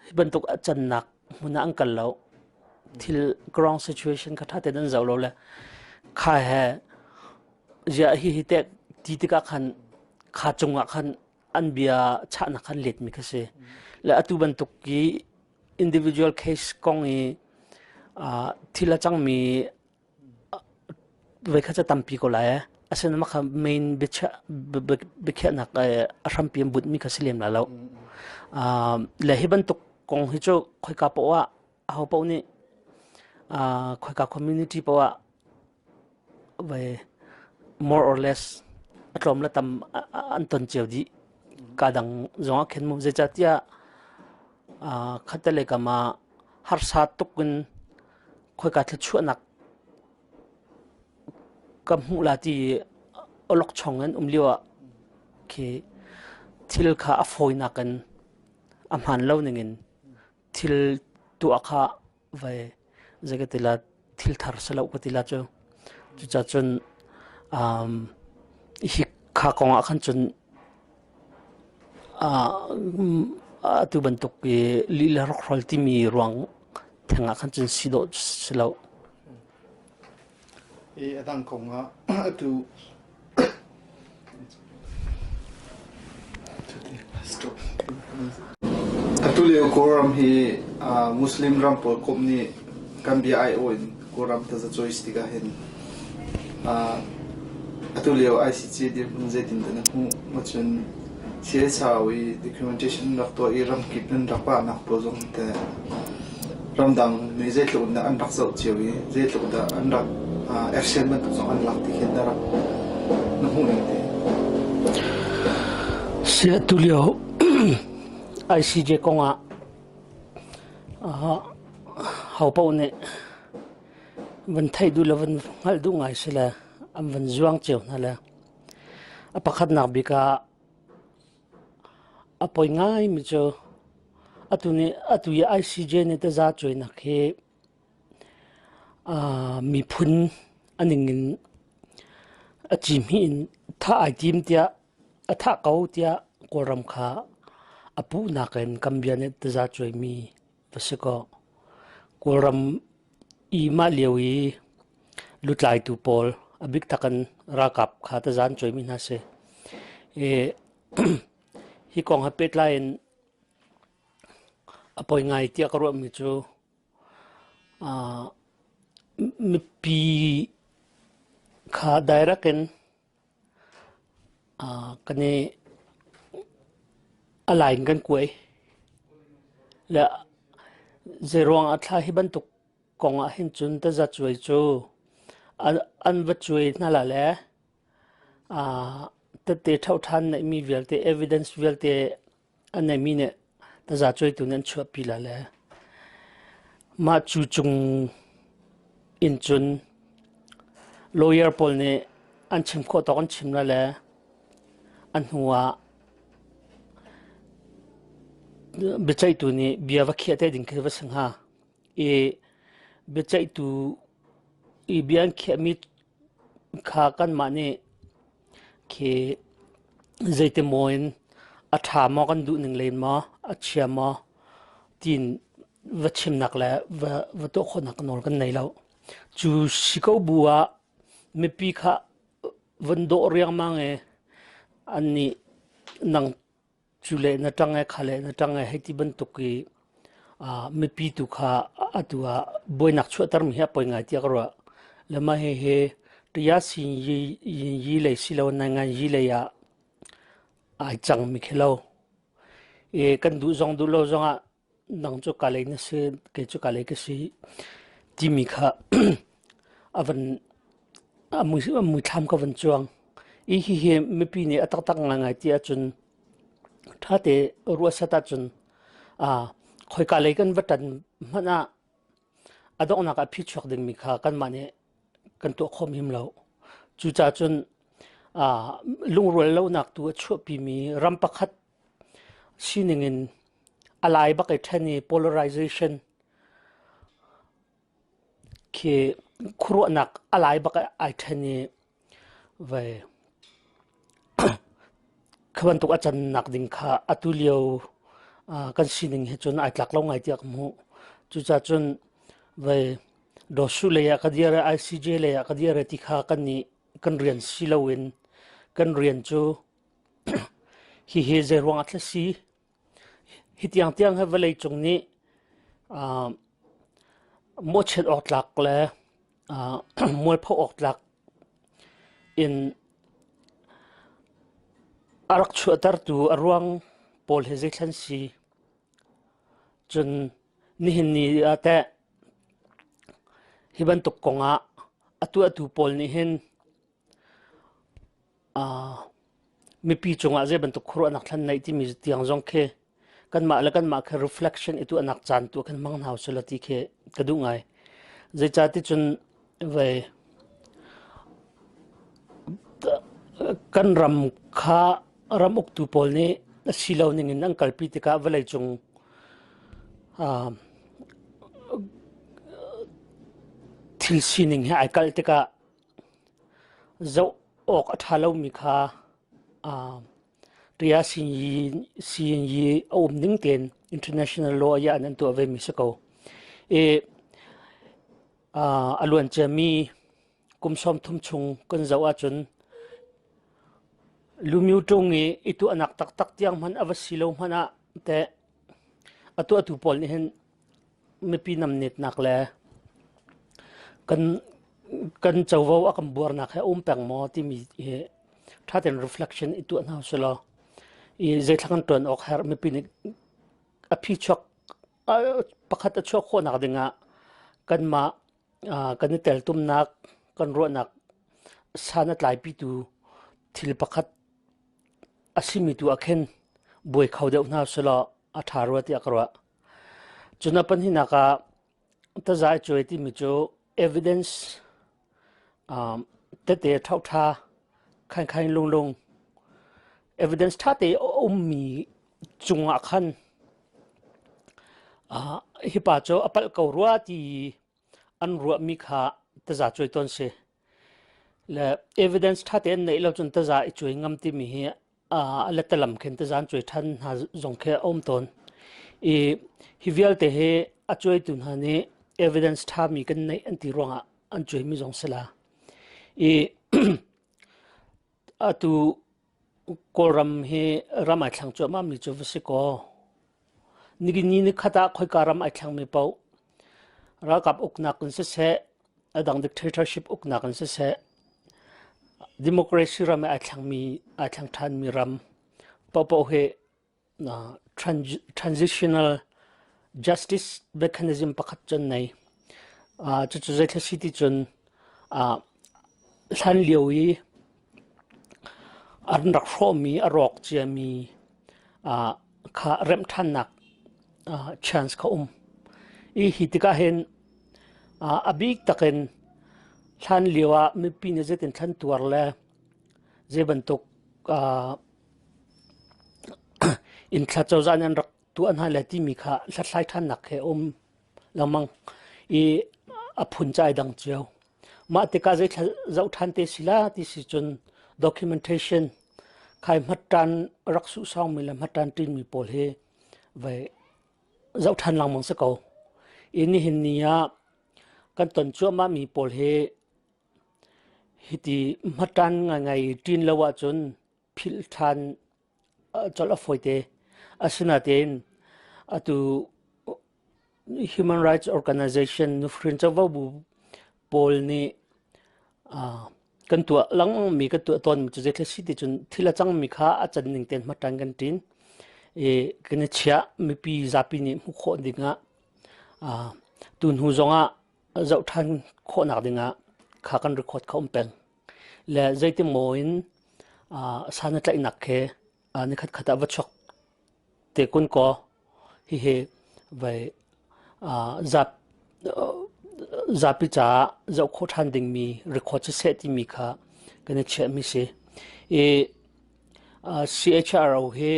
hi bantuk a cannak hmun ah an kal lo thil ground situation kha ṭha tein an zoh lo le kha he. Ziah hihi teh ti tikah khan kha cungah khan an bia chahnak khan letmi kha si. Le atu bantuk i individual case kong i thil a cangmi voikhat cu tampi ko lai. Asinain mah kha main biakhiahnak a hrampi an bunhmi kha si lem lai lo. Le hi bantuk kong hi cu khoika paoh ah aho paoh nih khoika community paoh ah vai more or less a tlawm le tam an ton cio dih. Ka dang zong ah khin mu zeicahtiah khattelei kam ah harsa tuk in khoika thluachuahnak ka hmuh la ti awlokchong in um lio ah khi thil kha a fawinak in a hmaan lo ning in thil tuah kha vai zei ka ti la thil thar si lo ka ti la cu. Cucacun um, hi kha kong ah khan cun atu bantuk i lih le hrokhrawl timi ruang theng ah khan cun si dawh si lo. I a dang kong ah atu Atulio Kawlram hi Muslim ram pawl komh nih kan bia aiawh in Kawlram tazacuai si tikah hin atulio ICC dirhmun zeitindah na hmuh? Cun CSO i documentation rak tuah i ramkip nan rak pahnak pawl zong teh ramdang nih zeitluk in dah an rak zoh cio i zeitluk dah an rak action bantuk zong an lak ti khin na rak na hmuh ning te? Sia tulio ICJ kongah ho paoh nih van theih duh le van hngalh duh ngai si le an van zuang cio hna le a pakhatnak bik ah A poi ngaimi cu atu nih atu i ICJ nih taza cuainak hi miphun a ning in a cihmih in thah ai tim tiah a thah ko tiah Kawlram kha a puhnak in Gambia nih taza cuaimi va si kaw Kawlram i mah lio i lutlaitu pawl a bik tak in ralkap kha taza an cuaimi hna si. I hi kong he pehtlai in a poi ngai tiah ka ruahmi cu mipi kha direct in kan i a lai in kan kuai. Le zeiruang ah thla hi bantuk kong ah hin cun tazacuai cu an va cuai hna la le tette ṭhoṭhan neihmi vialte evidence vialte a neimi nih tazacuaitu nih an chuahpi la le mah cu cung in cun lawyer pawl nih an chim khawh tawk an chim la le a hnu ah biaceihtu nih bia va khiah te ding khi va si hnga i biaceihtu i bia an khiahmi kha kanmah nih khi zeitimaw in a ṭha maw kan duh ning len maw a chia maw tiin va chimnak le va, va tuah khawhnak nawl kan nei lo. Cu si ko bu ah mipi kha van dawh riangmang i an nih nang cu le na ṭang e kha le na ṭang e hei ti bantuk i mipi tu kha atu ah buainak chuahtermi hi a poi ngai tiah ka ruah. Le mah hihi Tiyasin yi lei silo Naingan yi lei ah ai cangmi khi lo. I kan duh zong duh lo zongah nang cu ka lei na si kei cu ka lei ka si timi kha a van a muithlam ka van cuang. I hihi mipi nih a taktak ngaingai ti ahcun ṭhate ruahsat ahcun khoika lei kan va ṭan hmanh ah a donghnak ah phichuak dingmi kha kanmah nih kan tuah khawh him lo. Cucaah cun lungrual lonak tu a chuahpimi ram pakhat sining in a lai bak i ṭhen i polarization khi khuaruahnak a lai bak ai ṭhen i vai kha bantuk a cannak ding kha atu lio kan sining he cun ai tlak lo ngai tiah ka hmuh. Cucaah cun vai Dosu lei ah ka dir i ICJ lei ah ka dir i ti kha kan nih. kan rian si loin kan rian cu hihi zeiruang ah thla si hi tiangtiang hi vawlei cung nih mawhchiat awk tlak le mualpho awk tlak in a rak chuahtertu a ruang pawl hi zeithlan si. Cun nihin ni ah teh hi bantuk kong ah a tuahtu pawl nih hin mipi cungah zei bantuk khuaruahnak thlan neih timi tiang zong khi kanmah le kanmah khi reflection i tuahnak caan tu khan hmang hna usih ti khi ka duh ngai. Zeicah ticun vei kan ram kha ram uktu pawl nih a si lo ning in an kalpi tikah vawleicung thil sining he ai kalh tikah zoh awk a ṭha lomi kha ria siyin a um ning tein international law ah an tuah vemi si ko. I a luanciami kum 30 chung kan zoh ahcun Lumyu ṭung i i tuahnak taktak tiang hmanh a va si lo hmanh ah teh a tuahtu pawl nih hin mipi namnetnak le kan kan covo a kan buarnak he a um peng maw timi hi ṭha tein reflection i tuah hna usih law i zeithla kan ṭuan awk herh mipi nih a phi chuak pakhat a chuak khawhnak dingah kanmah kan i teltumnak kan ruahnak san a tlaipitu thil pakhat a simi tu ah khin buai kho deuh hna usih law a ṭha rua tiah ka ruah. Cun a pahnihnak ah taza i cuai timi cu evidence tete ṭhauṭha khankhain lunglung evidence ṭha te a ummi cungah khan hi pa cu a palh ko rua ti an ruahmi kha taza cuai tawn si. Le evidence ṭha tein neih lo cun taza i cuai ngam timi hi a letalam khin taza an cuai ṭhan hna zong khi a um tawn. I hi vialte hi a cuaitu hna nih evidence ṭhami kan neih an ti ruangah an cuaimi zong si la. I atu Kawlram hi ram ai thlang cuahmah mi cu va si kaw nigini ni khat ah khoika ram ai thlangmi paoh ralkap uknak in siseh a dang dictatorship uknak in siseh democracy ram i ai thlangmi ai thlang ṭhanmi ram paohpaoh hi transitional justice mechanism pakhat cun nei. Cucu zeithil si ti cun hlan lio i an rak hrawhmi a rawk ciami kha remh ṭhannak chance kha um. I hi tikah hin a bik takin hlan lio ah mipi nih zeitin thlan tuar le zei bantuk Inn thla cozah nih an rak tuah hna le timi kha hlathlai ṭhannak he um lengmang i a phun cu ai dang cio. Mah tikah zeithla zoh ṭhan te si la ti si cun documentation khai hmatṭan rak suhsawngmi le hmatṭan ṭinmi pawl hi vai zoh ṭhan lengmang si ko. I nihin ni ah kan ton cuahmahmi pawl hi hiti hmatṭan ngaingai ṭin lo ahcun philh ṭhan colh a fawite. Asinain atu Human Rights Organization nuhrin covo bu pawl nih kan tuah lengmangmi kan tuah tawnmi cu zeithil si ti cun thil a cangmi kha a can ning tein hmatṭan kan ṭin i kan i chiah mipi zapi nih hmuh khawh dingah tu hnu zongah zoh ṭhan khawhnak dingah kha kan record kha um peng. Le zeitimaw in san a tlaihnak khi nikhat khat ah va chuak te kun kaw hihi vai zapi caah zoh khawh ṭhan dingmi record siseh timi kha kan i chiahmi si. I CHRO hi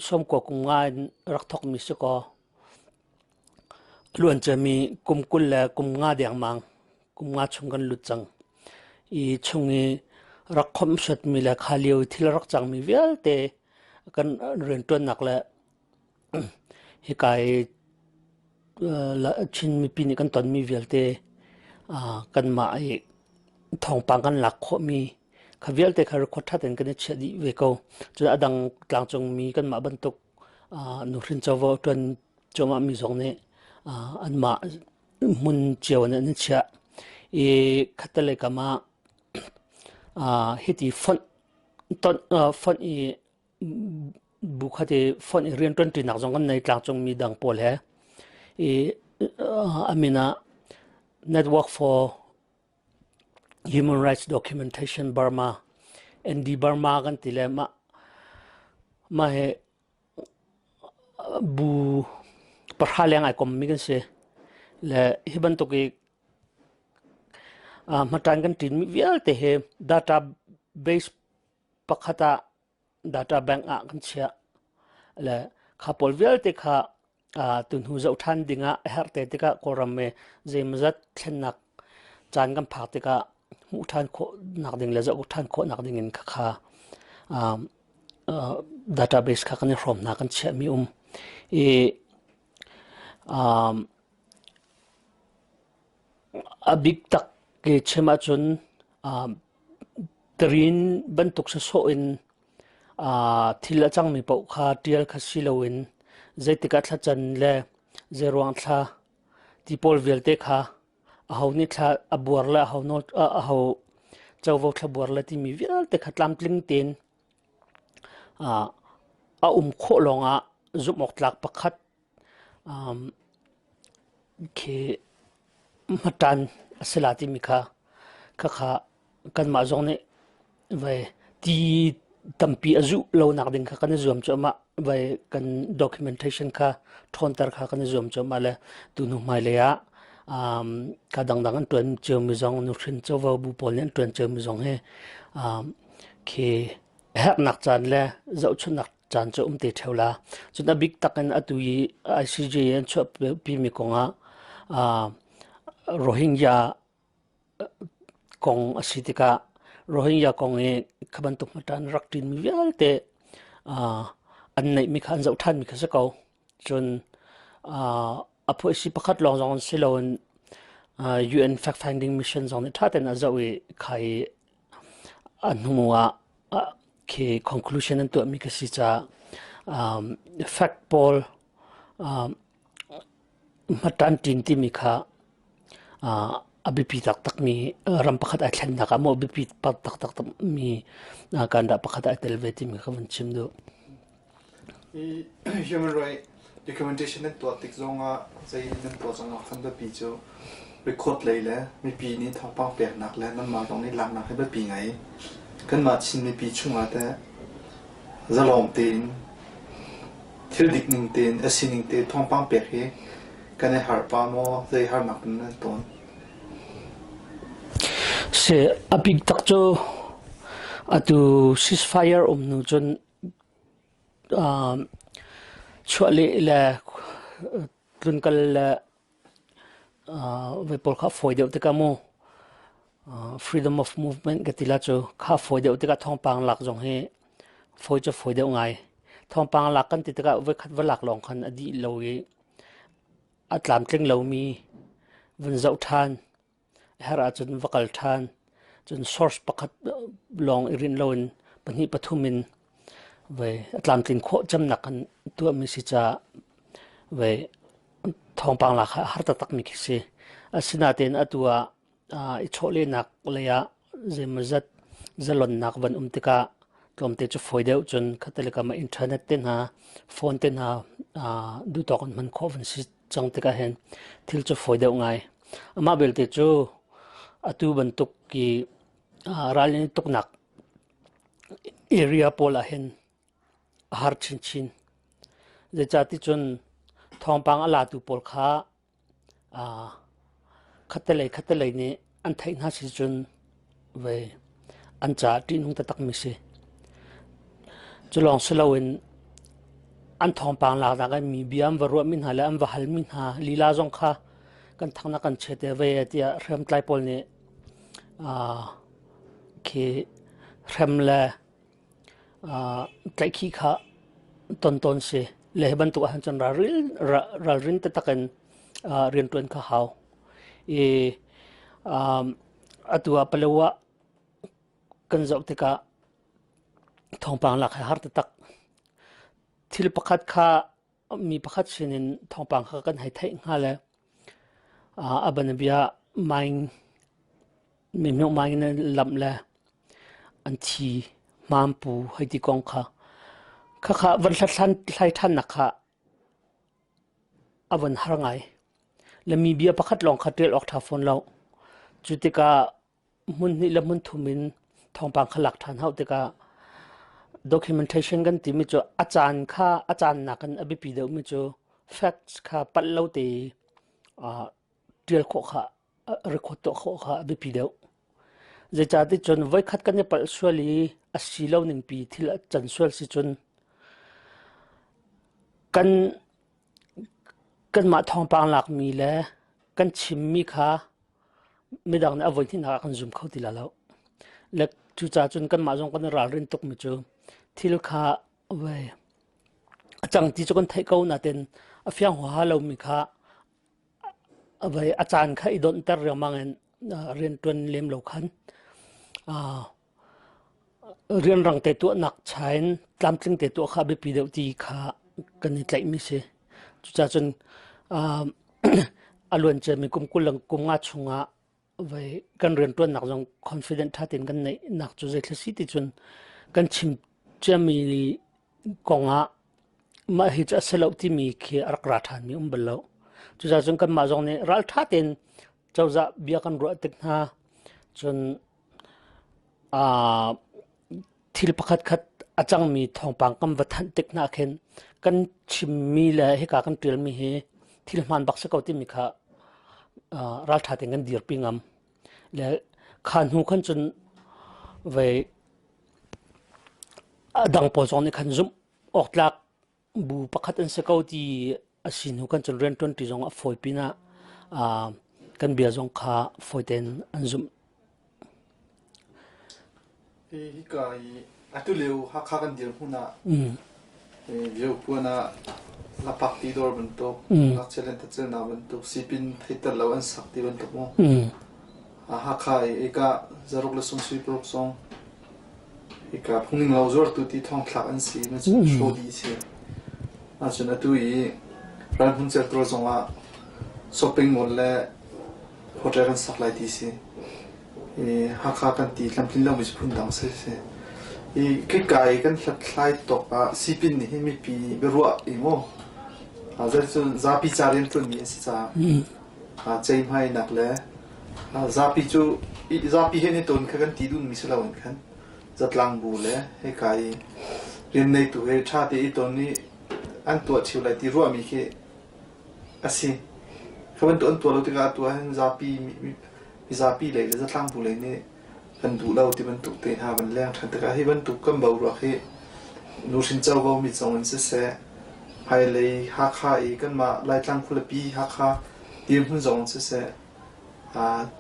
sawmkua kum nga in rak thawkmi si kaw Luanciami kum 20 le kum nga dengmang, kum nga chung kan lut cang. I chung i rak khawmhsuatmi le kha lio i thil a rak cangmi vialte kan rianṭuannak le hika i Chin mipi nih kan tonmi vialte kanmah i. Thawngpang kan lak khawhmi kha vialte kha record ṭha tein kan i chiah dih ve ko. Cun a dang tlangcungmi kanmah bantuk nuhrin covo ṭuan cuahmahmi zong nih anmah hmun cio in an i chiah. I khattelei kam ah hiti fonh fonh i bu khat i fonh i rianṭuanṭinak zong kan nei tlangcungmi dang pawl he. I a min ah Network for Human Rights Documentation Burma ND Burma kan ti le mah mah hi bu pahra leng ai kommi kan si. Le hi bantuk i hmatan kan ṭinmi vialte hi database pakhat ah data bank ah kan chiah. Le kha pawl vialte kha tuhnu zoh ṭhan dingah a herh te tikah Kawlram i zeimawzat thlennak caan kan phak tikah hmuh ṭhan khawhnak ding le zoh ṭhan khawhnak ding in khakha database kha kan i hrawm hna kan chiahmi um. I a bik tak ke chim ahcun Tarin bantuk sawsawh in thil a cangmi paoh kha ṭial kha si loin zeitik ah thlacan le zeiruang thla ti pawl vialte kha aho nih thla a buar le aho nawl aho covo thla buar le timi vialte kha tlamtling tein a um khawh lawngah zumh awk tlak pakhat Khi hmaṭan a si la timi kha khakha kanmah zong nih vai ti tampi a zuh lonak ding kha kan i zuam cuahmah. Vai kan documentation kha ṭhawnter kha kan i zuam cuahmah le tuhnu hmailei ah ka dangdang an ṭuan ciomi zong nuhrin covo bu pawl nih an ṭuan ciomi zong hi khi herhnak caan le zohchunhnak caan cu um te ṭheo la. Cun a bik tak in atu i ICJ an chuahpimi kong ah Rohingya kong a si tikah Rohingya kong i kha bantuk hmatan rak ṭinmi vialte an neihmi kha an zoh ṭhanmi kha si ko. Cun a phuaisi pakhat lawng zong si loin UN fact finding mission zong nih ṭha tein a zoh i kha i a hnu ah khi conclusion an tuahmi ka si caah fact pawl hmatan ṭin timi kha a biapi taktakmi ram pakhat ai thlennak ah maw biapi taktakmi kan dah pakhat ai tel ve timi kha van chim duh. Human right documentation nan tuah tik zongah zei nan tuah zongah khan biapi cu record lei le mipi nih thawngpang peknak le nanmah zong nih laknak hi biapi ngai. Kanmah Chin mipi chungah teh zalawng tein thil dik ning tein a sining te thawngpang pek hi kan i harh pah maw zei harnak nan tawn? Si a bik tak cu atu ceasefire um hnu cun Chuahleh le tlunkal le voi pawl kha a fawi deuh tikah mu freedom of movement ka ti la cu kha a fawi deuh tikah thawngpang lak zong hi fawi cu fawi deuh ngai. Thawngpang lak kan ti tikah voikhat va lak lawng khan a dih lo i a tlamtling lomi vun zoh ṭhan. Herh ahcun va kal ṭhan. Cun source pakhat lawng i rinh loin pahnih pathum in vei a tlamtlin khawh cemnak kan tuahmi si caah vei thawngpang lak ah a har taktakmi khi si. Asinain atu ah i chawhlehnak lei ah zeimawzat zalonnak van um tikah tlawmte cu fawi deuh cun khattelei ah internet te hna phone te hna duhtawk in hman khawh van si cang tikah hin thil cu fawi deuh ngai. Amah belte cu atu bantuk i ral in tuknak area pawl ah hin a har chinchin. Zeicahti cun thawngpang a latu pawl kha Khattelei khattelei nih an theih hna si cun vei an caah ṭihnung taktakmi si. Cu lawng si loin an thawngpang laknak in mi bia an va ruahmi hna le an va halmi hna lila zong kha kan thangnak kan chia te ve tiah hriamtlai pawl nih khi hrem le tlaihkhih kha ton tawn si. Le hi bantuk ahhin cun ralrin taktak in rianṭuan kha hau. I. Atu ah Palawa kan zoh tikah thawngpang lak hi har taktak. Thil pakhat kha mi pakhat sinin thawngpang kha kan hei theih hnga le a banabia maing mi myo maing in lamh le an thi mampu hei ti kong kha khakha van hlat hlai ṭhannak kha a van har ngai. Le mi bia pakhat lawng kha ṭial awk ṭha fawn lo. Cu tikah hmun hnih le hmun thum in thawngpang kha lak ṭhan hau tikah documentation kan timi cu a caan kha a caan nakin a biapi deuhmi cu facts kha palh lo te ṭial khawh kha record tuah khawh kha a biapi deuh. Zeicahti cun voikhat kan i palh sual i a si lo ningpi thil a can sual si cun kan kanmah thawngpang lakmi le kan chimmi kha midang nih a voihnihnak ah kan zum kho ti lai lo. Le cucaah cun kanmah zong kan i ralrin tukmi cu thil kha vei a cang ti cu kan theih ko nain a fiang huaha lomi kha vei a caan kha i donhter riangmang in rianṭuan lem lo khan rianrang te tuahnak cha in tlamtling te tuah kha a biapi deuh ti kha kan i tlaihmi si. Cucaah cun a luanciami kum 20 le kum nga chungah vai kan rianṭuannak zong confident ṭha tein kan neihnak cu zeithil si ti cun kan chim ciami kong ah mah hi cu a si lo timi khi a rak ra ṭhanmi um bal lo. Cucaah cun kanmah zong nih ralṭha tein cozah bia kan ruah tik hna cun thil pakhatkhat a cangmi thawngpang kan va thanh tik hna khin kan chimmi le hika kan ṭialmi hi thil hmaan bak si ko timi kha ralṭha tein kan dirpi ngam. Le kha hnu khan cun vei a dang pawl zong nih khan zumh awk tlak bu pakhat an si ko ti a si hnu kan cun rianṭuan ṭi zong a fawi pinah kan bia zong kha fawi tein an zumh. Hika i atu lio Hakha kan dirhmun ah Viopuan ah lapak ti dawr bantuk, ngakchia lentecelnak bantuk, sipin theiter lo an sak ti bantuk mu. Hakha i eka zaruk le sumsui paruk zong Hika phungning lo zuartu ti thongthlak an si na cun hrawh dih si. Ahcun atu i ralhmun certual zongah shopping mall le hotel kan sak lai ti si. I Hakha kan ti tlamtlin lomi cu phundang si si. I khika i kan hlathlai tawk ah sipin nih hin mipi biaruah i mu zeicun zapi ca rianṭuanmi an si caah ceihmainak le zapi cu zapi he an i ton kha kan ti duhmi si loin khan zatlang bu le hika i rian neitu he ṭha te i ton i an tuah ṭheo lai ti ruahmi khi a si. Kha bantuk an tuah lo tikah atu ahhin zapi mizapi lei le zatlang bu lei nih kan duh lo ti bantuk te hna van leng ṭhan tikah hi bantuk kan boruak hi nuhrin covo mi zong in siseh hmailei Hakha i kanmah Laitlang khualipi Hakha dirhmun zong in siseh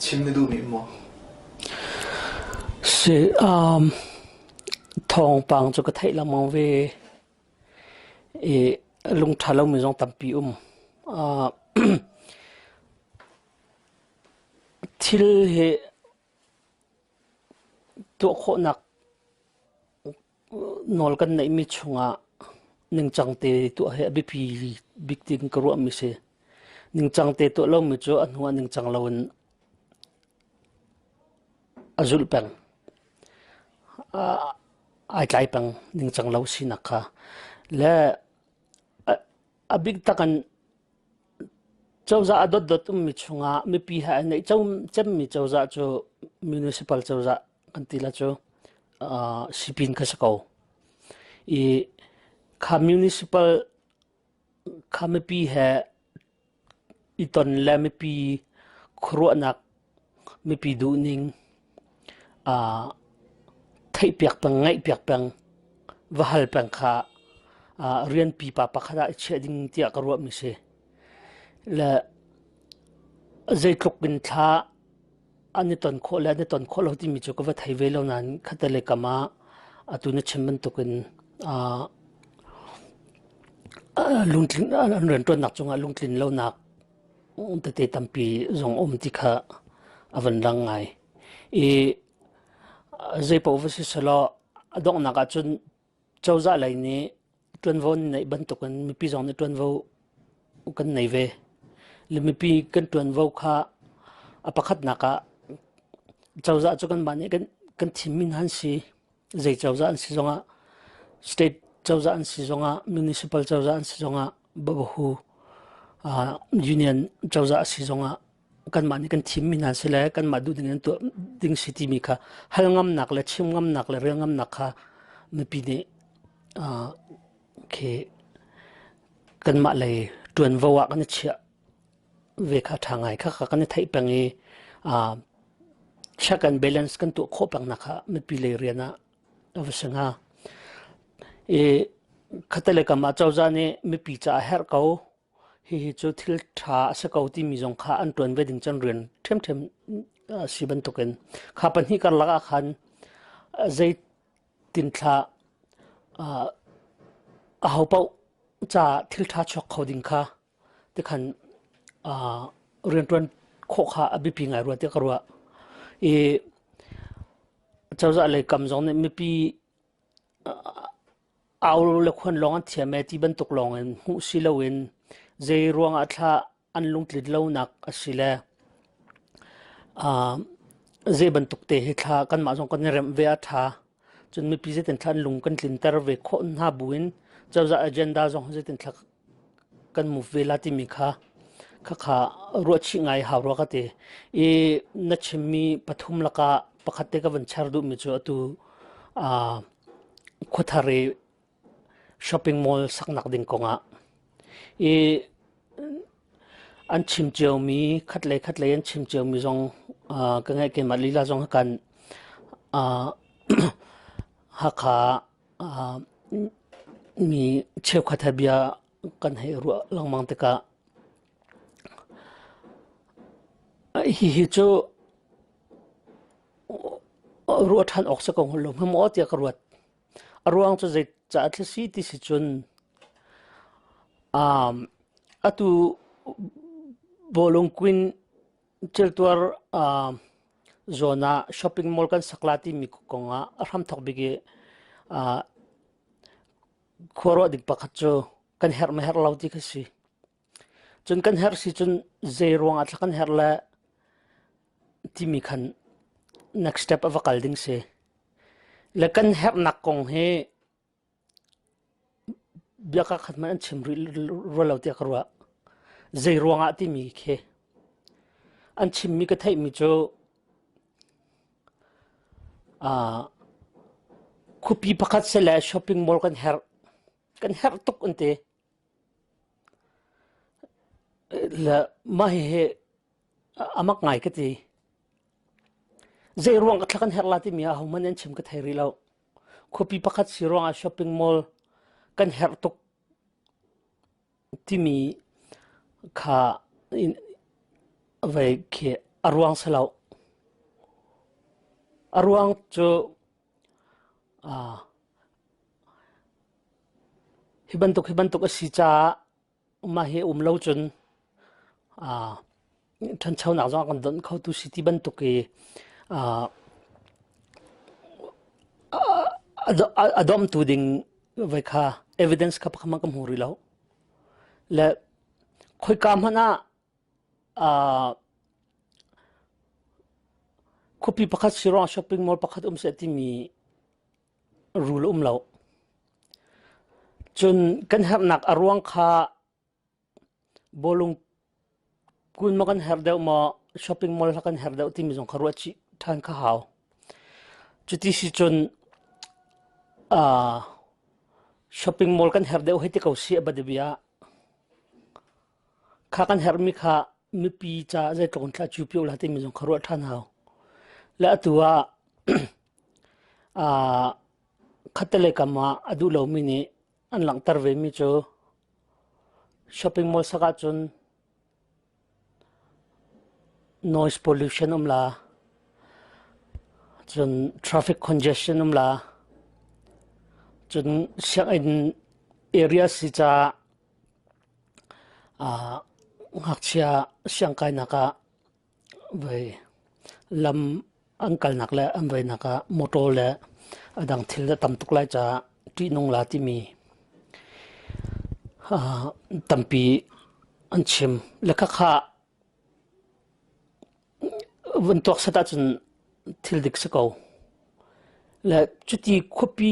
chim na duhmi um maw? Si, um, thawngpang cu ka theih lengmang ve i lungṭha lomi zong tampi um. Uh, Thil hi tuah khawhnak nawl kan neihmi chungah ningcang te tuah hi a biapi bik tiin ka ruahmi si. Ningcang te tuah lomi cu a hnu ah ningcang loin a zulh peng. Ai tlai peng ningcang lo sinak kha. Le a bik tak in Cozah a dotdot ummi chungah mipi he ai neih cemmi cozah cu municipal cozah kan ti la cu sipin kha si ko. I kha municipal kha mipi he i ton le mipi khuaruahnak mipi duhning theihpiak peng, ngaihpiak peng, va hal peng kha rian pipa pakhat ah i chiah ding tiah ka ruahmi si. Le zeitluk in thla an i ton khawh le an i ton khawh lo timi cu ka va thei ve lo nain khatte kam ah atu na chim bantukin lungtlin an rianṭuannak cungah lungtlin lonak tete tampi zong um ti kha a van lang ngai. I zeipaoh va si selaw a donghnak ahcun cozah lei nih ṭuanvo an neih bantukin mipi zong nih ṭuanvo kan nei ve. Le mipi kan ṭuanvo kha a pakhatnak ah cozah cu kanmah nih kan kan thimmi hna an si. Zei cozah an si zongah state cozah an si zongah municipal cozah an si zongah babahu union cozah a si zongah kanmah nih kan thimmi hna si le kanmah duh ding in tuah ding si timi kha hal ngamnak le chim ngamnak le rel ngamnak kha mipi nih khi kanmah lei ṭuanvo ah kan i chiah ve kha ṭha ngai kha kha kan i theih peng i check and balance kan tuah khawh peng nak kha mipi lei rian ah a va si hnga. I khattelei kam ah cozah nih mipi caah a herh ko Hihi cu thil ṭha a si ko timi zong kha an ṭuan ve ding cun rian ṭhiamṭhiam a si bantukin kha pahnih karlak ah khan zeitin thla ahopaoh ca thil ṭha chuak kho ding kha tikhan rianṭuan khawh kha a biapi ngai rua tiah ka ruah. I cozah lei kam zong nih mipi Au le khuan lawng an thiam ee ti bantuk lawng in hmuh si loin zei ruangah thla an lungtlin lonak a si le zei bantuk te hi thla kanmah zong kan i remh ve a ṭha. Cun mipi zeitin thla an lung kan tlinter ve khawh hna buin cozah agenda zong zeitin thla kan move ve la timi kha khakha ruahchih ngai hau rua ka ti. I na chimmi pathum lakah pakhat te ka van char duhmi cu atu khuathar i shopping mall saknak ding kongah i an chim ciomi khatlei khatlei an chim ciomi zong ka ngaih keimah lila zong kan Hakha mi cheukhat he bia kan hei ruah lengmang tikah hihi cu ruah ṭhan awk si ko hnga lo maw tiah ka ruat. A ruang cu zeicah thil si ti si cun atu bawlung queen Ciltuar zawn ah shopping mall kan sak la timi kong ah a hramthawk bik i khuaruah ding pakhat cu kan herh ma herh lo ti kha si. Cun kan herh si cun zei ruang ah thla kan herh le timi khan next step a va kal ding si. Le kan herhnak kong hi Biaka khat hmanh an chim rih rua lo tiah ka ruah. Zei ruangah timi khi an chimmi ka theihmi cu uh, khuapi pakhat si le shopping mall kan herh. Kan herh tuk an ti. Le mah hihi a mak ngai ka ti. Zei ruang ka thla kan herh la timi ah ahohmanh an chim ka thei rih lo. Khuapi pakhat si ruangah shopping mall kan herh tuk timi kha vei khi a ruang si lo. A ruang cu hi bantuk hi bantuk a si caah mah hi um lo cun ṭhanchonak zong a kan donh khotu si ti bantuk i a domtu ding voi kha evidence kha pakhat hmanh ka hmu rih lo. Le khoika hmanh ah khuapi pakhat si ruang shopping mall pakhat um seh timi rule um lo. Cun kan herhnak a ruang kha Bawlung kun maw kan herh deuh maw shopping mall kha kan herh deuh timi zong kha ruah chih ṭhan kha hau. Cuti si cun uh, shopping mall kan herh deuh hei ti ko si a bia. Kha kan herhmi kha mipi ca zeitluk in thla cu pio la timi zong kha ruah ṭhan hau. Le atu ah uh, khattelei kam ah a duh lomi nih an langhter vemi cu Shopping mall sak ahcun noise pollution um la, cun traffic congestion um la, cun sianginn area si caah uh, ngakchia siangkainak ah voi lam. An kalnak le an veinak ah motor le a dang thil a tam tuk lai caah ṭihnung la timi tampi an chim. Le khakha Van tuak set ahcun thil dik si ko. Le cuti khuapi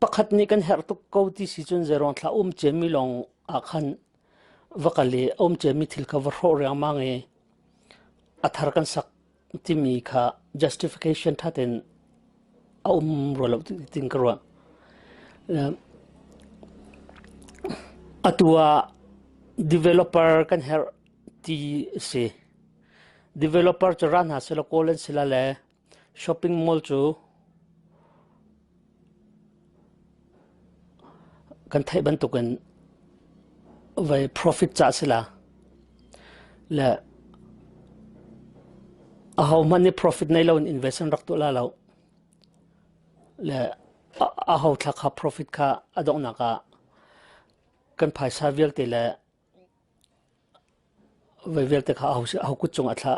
pakhat nih kan herh tuk ko ti si cun zeiruang thla um ciami lawng ah khan va kal i a um ciami thil kha va hrawh riangmang i a thar kan sak timi kha justification ṭha tein a um rua lo tin ka ruah. Atu ah developer kan herh ti a si. Developer cu ra hna selaw kawl an si la le shopping mall cu kan theih bantukin vai profit ca si la. Le ahohmanh nih profit nei loin invest an rak tuah la lo. Le aho thla kha profit kha a donghnak ah kan phaisa vialte le Voi vialte kha aho kut cungah thla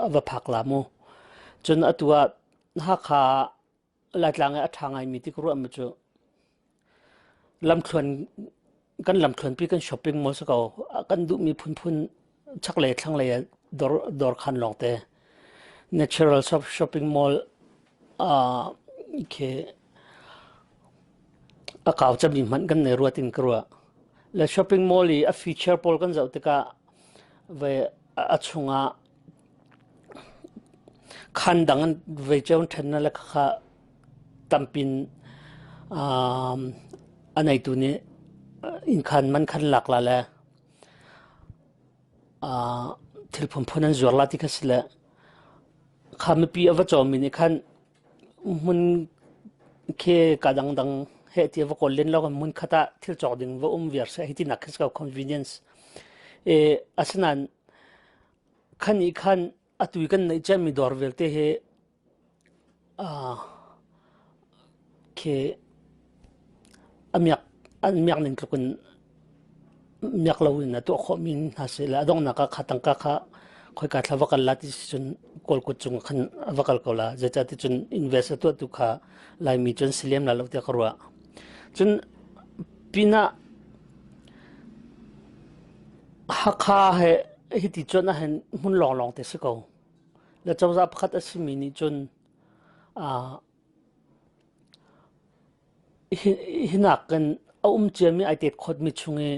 a va phak la mu. Cun atu ah Hakha Laitlang i a ṭha ngaimi ti ka ruahmi cu lamthluan kan lamthluanpi kan shopping mall si ko. Kan duhmi phunphun chaklei thlanglei ah dawr dawr khan lawngte. Natural shopping mall khi a kau cemmi hmanh kan nei ruat in ka ruah. Le shopping mall i a feature pawl kan zoh tikah ve a chungah khan dang an vei cio ṭhen na le khakha tampin a neitu nih innkhan man khan lak la le thil phunphun an zuar la ti kha si le kha mipi a va cawmi nih khan hmun khi ka dangdang heh ti va kawl len lo hmun khat ah thil cawk ding va um viar seh hi ti nak khi ko convenience. E asinain khan i khan atui kan neih ciami dawr vialte hi Khi a miak an miak ning tluk in miak loin a tuah khawhmi hna seh le a donghnak ah kha tangka kha khoika thla va kal la ti si cun Kawl kut cung ah khan a va kal ko la. Zeicah ti cun invest a tuahtu kha Laimi cu an si lem la lo tiah ka ruah. Cun pinah Hakha he hiti cuanh ahhin hmun lawnglawng te si ko. Le cozah pakhat a simi nih cun hi nakin a um ciami ai tet khawtmi chung i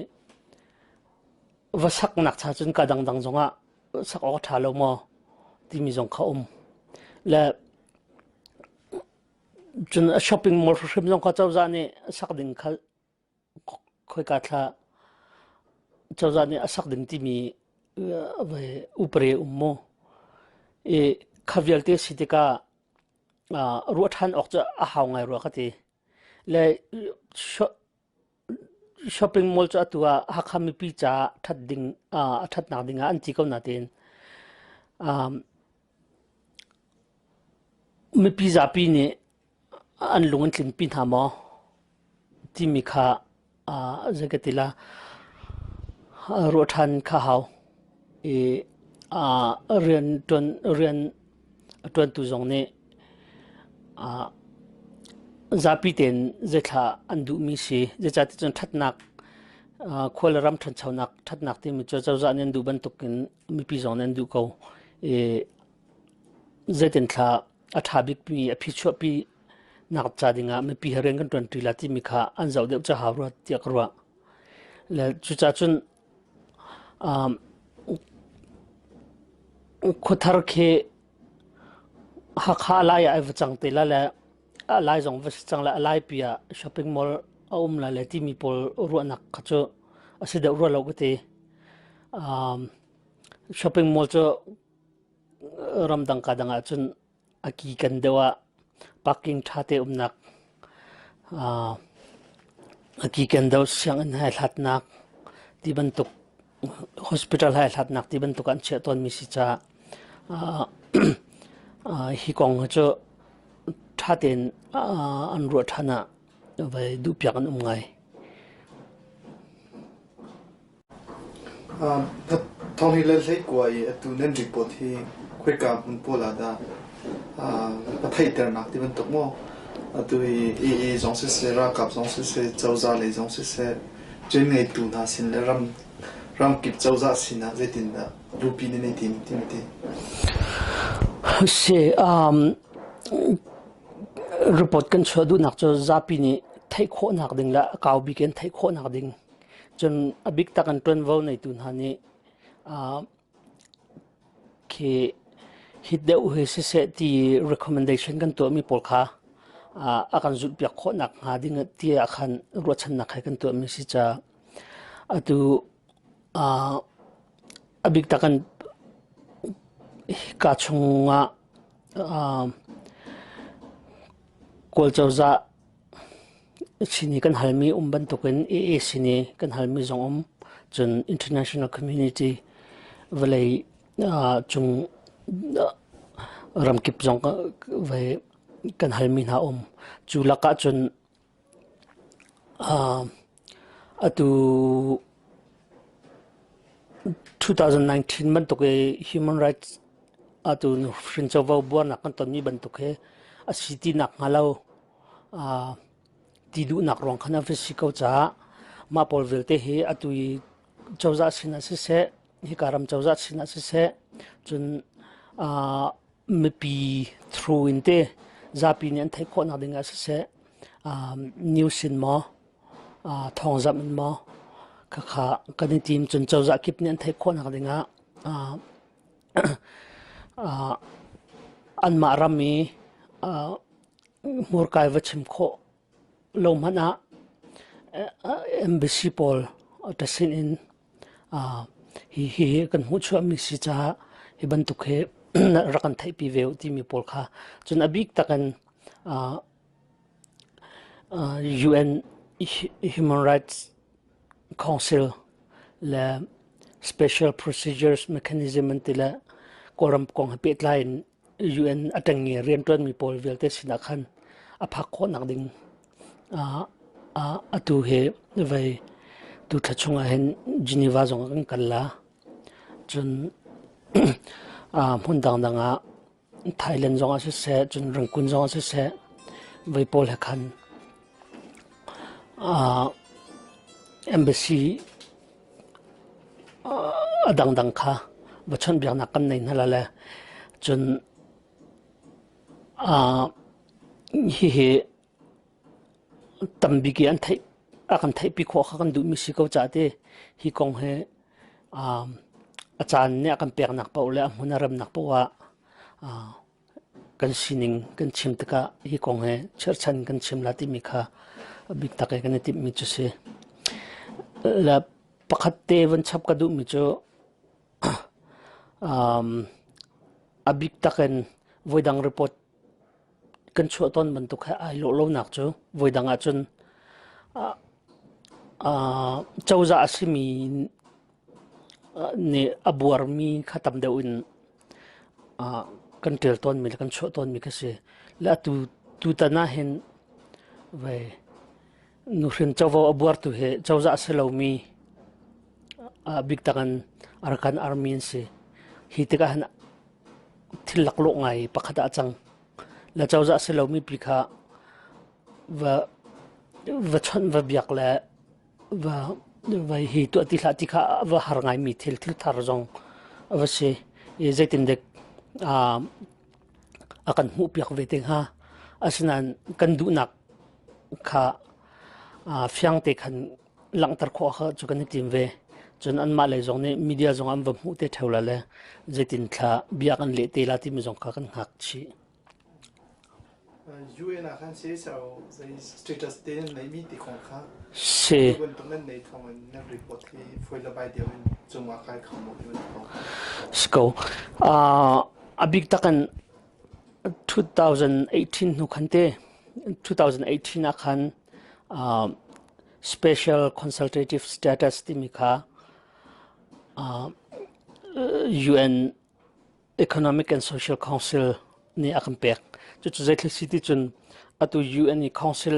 va saknak cha cun ka dangdang zongah sak awk a ṭha lo maw timi zong kha um. Le cun a shopping mall hrimhrim zong kha cozah nih sak ding kha khoika thla cozah nih a sak ding timi upare um maw? I kha vialte si tikah ruah ṭhan awk cu a hau ngai rua ka ti. Le shopping mall cu atu ah Hakha mipi caah ṭhat ding a ṭhatnak ding ah an ti ko natein mipi zapi nih an lung an tlinpi hna maw timi kha zei ka ti la ruah ṭhan kha hau i rian ṭuan rian a ṭuantu zong nih zapi tein zeithla an duhmi si zeicahtiah cun ṭhatnak khua le ram ṭhanchonak ṭhatnak timi cu cozah nih an duh bantukin mipi zong nih an duh ko i zeitin thla a ṭha bikmi a phichuahpi nak ca dingah mipi he rian kan ṭuanṭi la timi kha an zoh deuh cu hau rua tiah ka ruah. Le cucaah cun khuathar khi Hakha a lai ah ai va cang te la le a lai zong va si cang le a laipi ah shopping mall a um la le timi pawl ruahnak kha cu a si deuh rua lo ka ti. Shopping mall cu ramdang ka dang ahcun a ki kan deuh ah parking ṭha te umnak a ki kan deuh sianginn hai hlatnak ti bantuk hospital hai hlatnak ti bantuk an chiah tawnmi si caah hi kong hi cu ṭha tein an ruah ṭhan ah vai duhpiak an um ngai. Thawng hi le hleikua i atu nan report hi khoika hmun pawl ah dah? A theihternak ti bantuk maw? Atu hi AA zong siseh, ralkap zong siseh, cozah lei zong siseh, rian ngeitu hna sin le ram ramkip cozah sinah zeitindah lupi nan i tim ti ti? Si, report kan chuah duhnak cu zapi nih theih khawhnak ding le a kau bik in theih khawhnak ding. Cun a bik tak in ṭuanvo neitu hna nih Khi hit deuh hi siseh ti recommendation kan tuahmi pawl kha a kan zulhpiak khawhnak hnga ding tiah khan ruahchannak he kan tuahmi si caah atu a bik tak in hika chungah Kawl cozah Sin i kan halmi um bantukin AA sin i kan halmi zong um. Cun international community vawlei cung ramkip zong vei kan halmi hna um. Cu lakah cun atu 2019 bantuk i human rights atu hrin covo buarnak kan tonmi bantuk hi a si ti nak hnga lo ti duhnak ruang khan an va si ko caah mah pawl vialte hi atu i cozah sinah siseh hika ram cozah sinah siseh cun mipi through in te zapi nih an theih khawhnak ding ah siseh news in maw thawngzamh in maw khakha kan i tim cun cozah kip nih an theih khawhnak ding ah anmah ram i hmurka va chim khawh lo hmanh ah embassy pawl ta sin in hihi kan hmuhchuahmi si caah hi bantuk hi rak kan theihpi ve u timi pawl kha cun a bik tak in UN Human Rights Council le Special Procedures Mechanism an ti le Kawlram kong he pehtlai in UN a ṭengnge rianṭuanmi pawl vialte sinah khan a phak khawhnak ding atu hi vei tu thla chungah hin Geneva zong ah kan kal la. Cun hmun dangdang ah Thailand zong ah siseh, cun Rangoon zong ah siseh, vei pawl he khan embassy A dangdang kha va chawnhbiaknak kan nei hna la le cun hihi tambik i an theih a kan theihpi khawh kha kan duhmi si ko caah ti hi kong hi a caan nih a kan peknak paoh le a hmun a remnak paoh ah Kan sining kan chim tikah hi kong he cherhchan kan chim la timi kha a bik tak i kan i timhmi cu si. Le pakhat te van chap ka duhmi cu um, a bik tak in voidang report kan chuah tawn bantuk he ai lawh lonak cu voidang ahcun uh, uh, cozah a simi nih a buarmi kha tam deuh in kan ṭial tawnmi le kan chuah tawnmi kha si. Le atu tutan ah hin vei nuhrin covo a buartu hi cozah a si lomi bik tak in Arakan Army an si. Hi tikah hin thil laklawh ngai pakhat ah a cang. Le cozah a si lomi pi kha va va chawnh va biak le va va hi tuah ti hlah ti kha va har ngaimi thil thil thar zong a va si i zeitindek a kan hmuhpiak ve te hnga asinain kan duhnak kha fiang te khan langhter khawh kha cu kan i tim ve cun anmah lei zong nih media zong an va hmuh te theo la le zeitin thla bia kan leh te la timi zong kha kan hngak chih. UN ah khan CSO zei status te nan neimi ti kong kha Si. tu bantuk nan nei thawng in nan report hi foi le bai deuh in cungah kai kho maw ti bantuk kong. Si ko. Uh, a bik takin 2018 hnu khan te 2018 ah khan uh, special consultative status timi kha uh, UN Economic and Social Council nih a kan pek. Cucu zeithil si ti cun atu UN i Council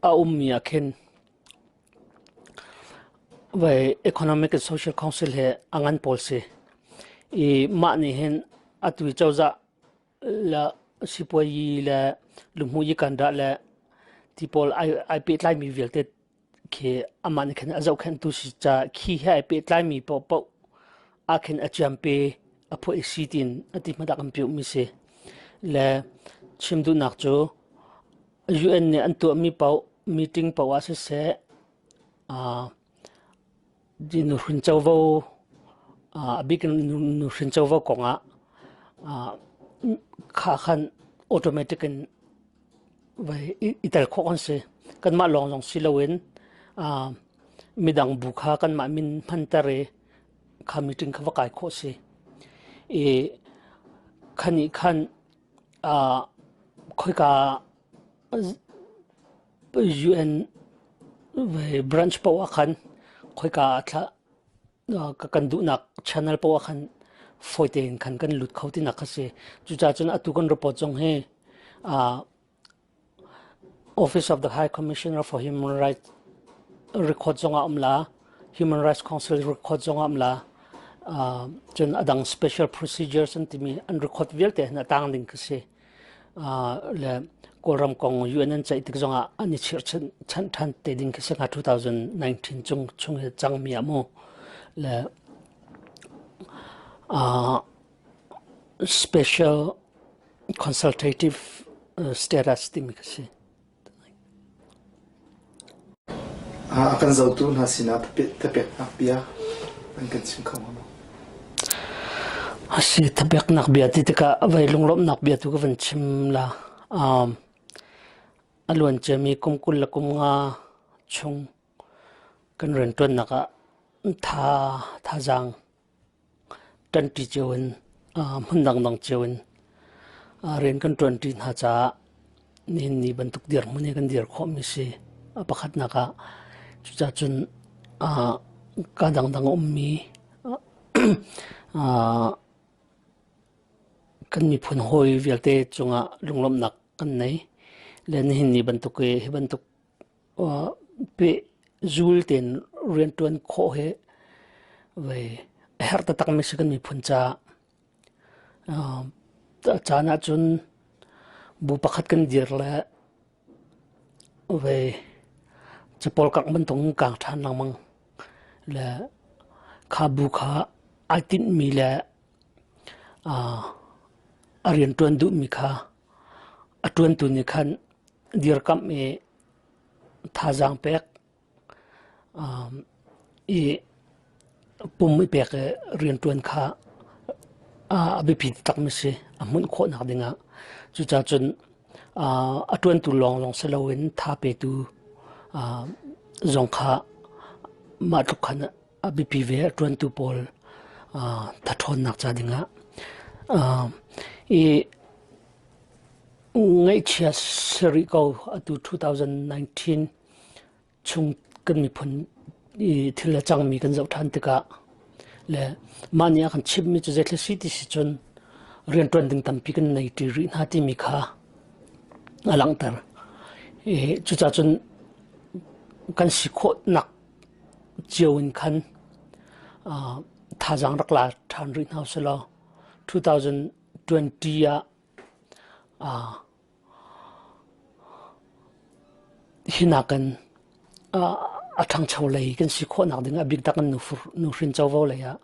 a ummi ah khin vai Economic and Social Council he a ngan pawl si. I mah nih hin atu i cozah. le sipuayi le luhmuhyi kan dah le ti pawl ai pehtlaimi vialte khi amah nih khan a zohkhenhtu si ca khi he ai pehtlaimi paohpaoh ah khin a ciampe a phuah si tiin a ti hmadak an piuhmi si. Le chim duhnak cu UN nih an tuahmi paoh meeting paoh ah siseh nuhrin covo a bik in nuhrin covo kongah kha khan automatic in vai i tel khawh kan si. Kanmah lawng zong si loin midang bu kha kanmah min hmanter i kha meeting kha va kai khawh si. I khan nih khan khoika UN branch paoh ah khan khoika ah thla kan duhnak channel paoh ah khan fawi tein khan kan lut kho tinak kha si. Cucaah cun atu kan report zong hi Office of the High Commissioner for Human Rights record zong ah um la, Human Rights Council record zong ah um la, cun adang special procedures an timi an record vialte hin a tang ding kha si. Le Kawlram kong UN an ceih tik zongah an i chirhchanh ṭhan te ding khi si hnga 2019 chung chung hi cangmi ah mu. Le special consultative status timi kha si. A kan zotu hna sinah thapeknak bia an kan chim kho hnga maw? A si thapeknak bia ti tikah vei lunglawmhnak bia tu ka van chim la. Um, a luan ciami kum 20 le kum nga chung kan rianṭuannak ah tha thazaang ṭanṭi cio in hmun dangdang cio in rian kan ṭuanṭi hna caah nihin ni bantuk dirhmun hi kan dir khawhmi si. A pakhatnak ah cucaah cun ka dangdang a ummi kan miphun hawi vialte cungah lunglawmhnak kan nei. Le nihin ni bantuk hi hi bantuk Pehzul tein rianṭuan khawh hi vei a herh taktakmi si kan miphun caah. A caan ahcun bu pakhat kan dir le vei capawl kangh bantuk in kaang ṭhan lengmang le kha bu kha ai tinhmi le a rianṭuan duhmi kha a ṭuantu nih khan dirkamh i thazaang pek i pum i pek i rianṭuan kha a biapi taktakmi si a hmunh khawhnak dingah. Cucaah cun a ṭuantu lawng zong si loin tha petu zong kha mah tluk khan a biapi ve a ṭuantu pawl thaṭhawnnak ca dingah. I Ngaihchia si rih ko. Atu 2019 chung kan miphun i thil a cangmi kan zoh ṭhan tikah le mah nih a kan chimhmi cu zeitluk si ti si cun rianṭuan ding tampi kan nei ṭi rih hna timi kha a langhter. I cucaah cun kan si khawhnak cio in khan thazaang rak la ṭhan rih hna usih law 2020 ah hi nakin a ṭhangcho lei kan si khawhnak ding a bik tak in nuhrin covo lei ah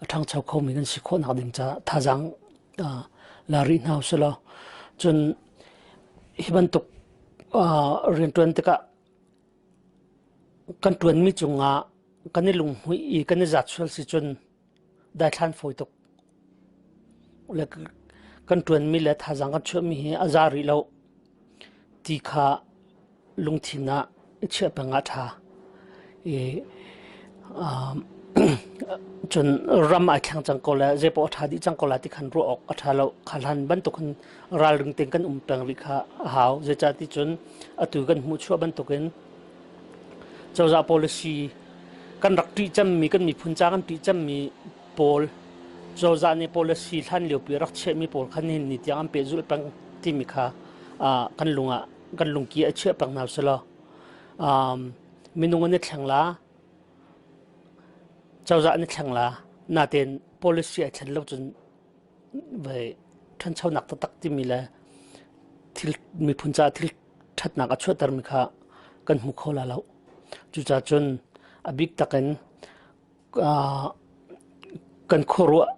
a ṭhangcho khomi kan si khawhnak ding caah thazaang la rih hna usih law cun hi bantuk rianṭuan tikah kan ṭuanmi cungah kan i lunghmuih i kan i zat sual si cun daithlan fawi tuk. Le kan ṭuanmi le thazaang kan chuahmi hi a za rih lo ti kha lungthin ah i chiah peng ah a ṭha. I cun ram ai thleng cang ko le zeipaoh a ṭha dih cang ko lai ti khan ruah awk a ṭha lo. Kha hlan bantuk in ralring tein kan um peng rih kha a hau. Zeicah ti cun atu kan hmuhchuah bantukin cozah policy kan rak ṭih cemmi kan miphun ca kan ṭih cemmi pawl cozah nih policy hlan liopi rak chiahmi pawl kha nihin ni tiang an pehzulh peng timi kha kan lung ah kan lungki a chiah peng hna usih law minung an i thleng la cozah an i thleng la natein policy ai thlen lo cun vai. ṭhanchonak taktak timi le thil miphun caah thil ṭhatnak a chuahtermi kha kan hmu kho la lo. Cucaah cun a bik takin kan khuaruah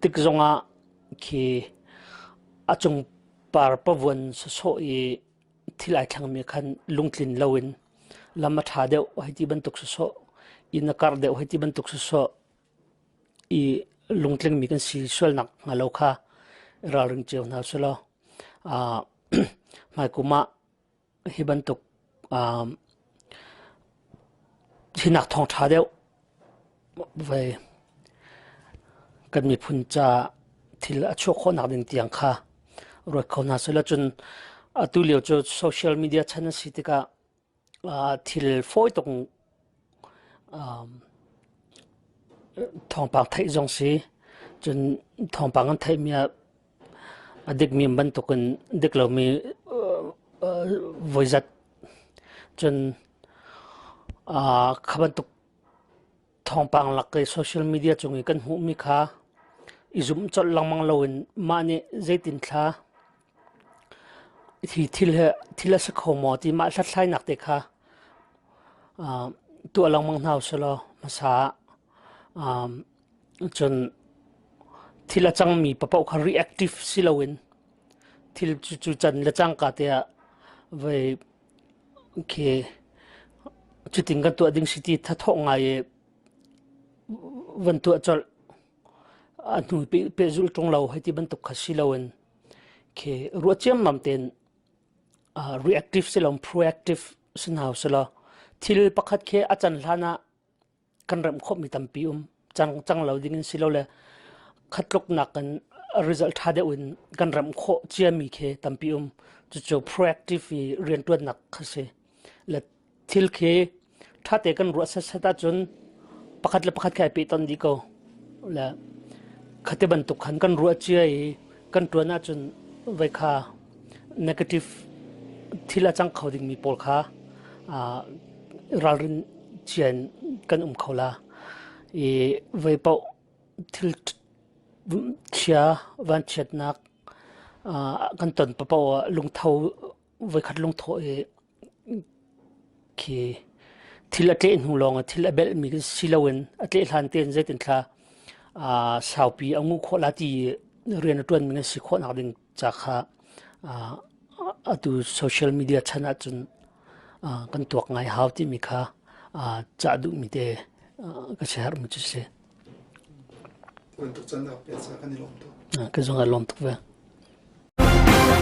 tik zongah khi a cung par pavuan sawsawh i thil ai thlangmi khan lungtlin loin lam a ṭha deuh hei ti bantuk sawsawh inn a karh deuh hei ti bantuk sawsawh i lungtlingmi kan si sualnak hnga lo kha ralring cio hna selaw hmaikum ah hi bantuk hinak thawngṭha deuh voi kan miphun ca thil a chuah khawhnak ding tiang kha ruat kho hna selaw cun atu lio cu social media chan a si tikah thil fawi tuk thawngpang theih zong si cun thawngpang an theihmi ah a dikmi bantukin dik lomi voizat cun kha bantuk thawngpang lak i social media cung i kan hmuhmi kha i zumh colh lengmang loin mah nih zeitin thla hi thil he thil a si kho maw ti mah hlathlainak te kha tuah lengmang hna usih law hmasa ah cun thil a cangmi paoh kha reactive si loin thil cu can le cangka te ah voi khi cutin kan tuah ding si ti thathawh ngai i van tuah colh a hnu pehzulh ṭung lo hei ti bantuk kha si loin khi ruah ciammam tein reactive si lo proactive si hna usih law thil pakhat khi a can hlan ah kan remh khawhmi tampi um cang cang lo ding in si lo le khatluknak in result ṭha deuh in kan remh khawh ciami khi tampi um cucu proactive i rianṭuannak kha si le thil khi ṭhate kan ruah setset ahcun pakhat le pakhat khi ai pehtonh dih ko le khati bantuk khan kan ruah cia i kan ṭuan ahcun voi kha negative thil a cang kho dingmi pawl kha ralrin cia in kan um kho la i voi paoh thil chia vanchiatnak kan ton paoh ah lungtho voikhat lungthawh i khi thil a tleh hnu lawng ah thil a belhmi si loin a tleh hlan tein zeitin thla saupi a nguh khawh la ti rian a ṭuanmi na si khawh nak ding ca kha atu social media chan ahcun kan tuak ngai hau timi kha cah duhmi te ka siaherhmi cu si. Bantuk can rak pek ca kan i lawm tuk. Ka zong a lawm tuk ve.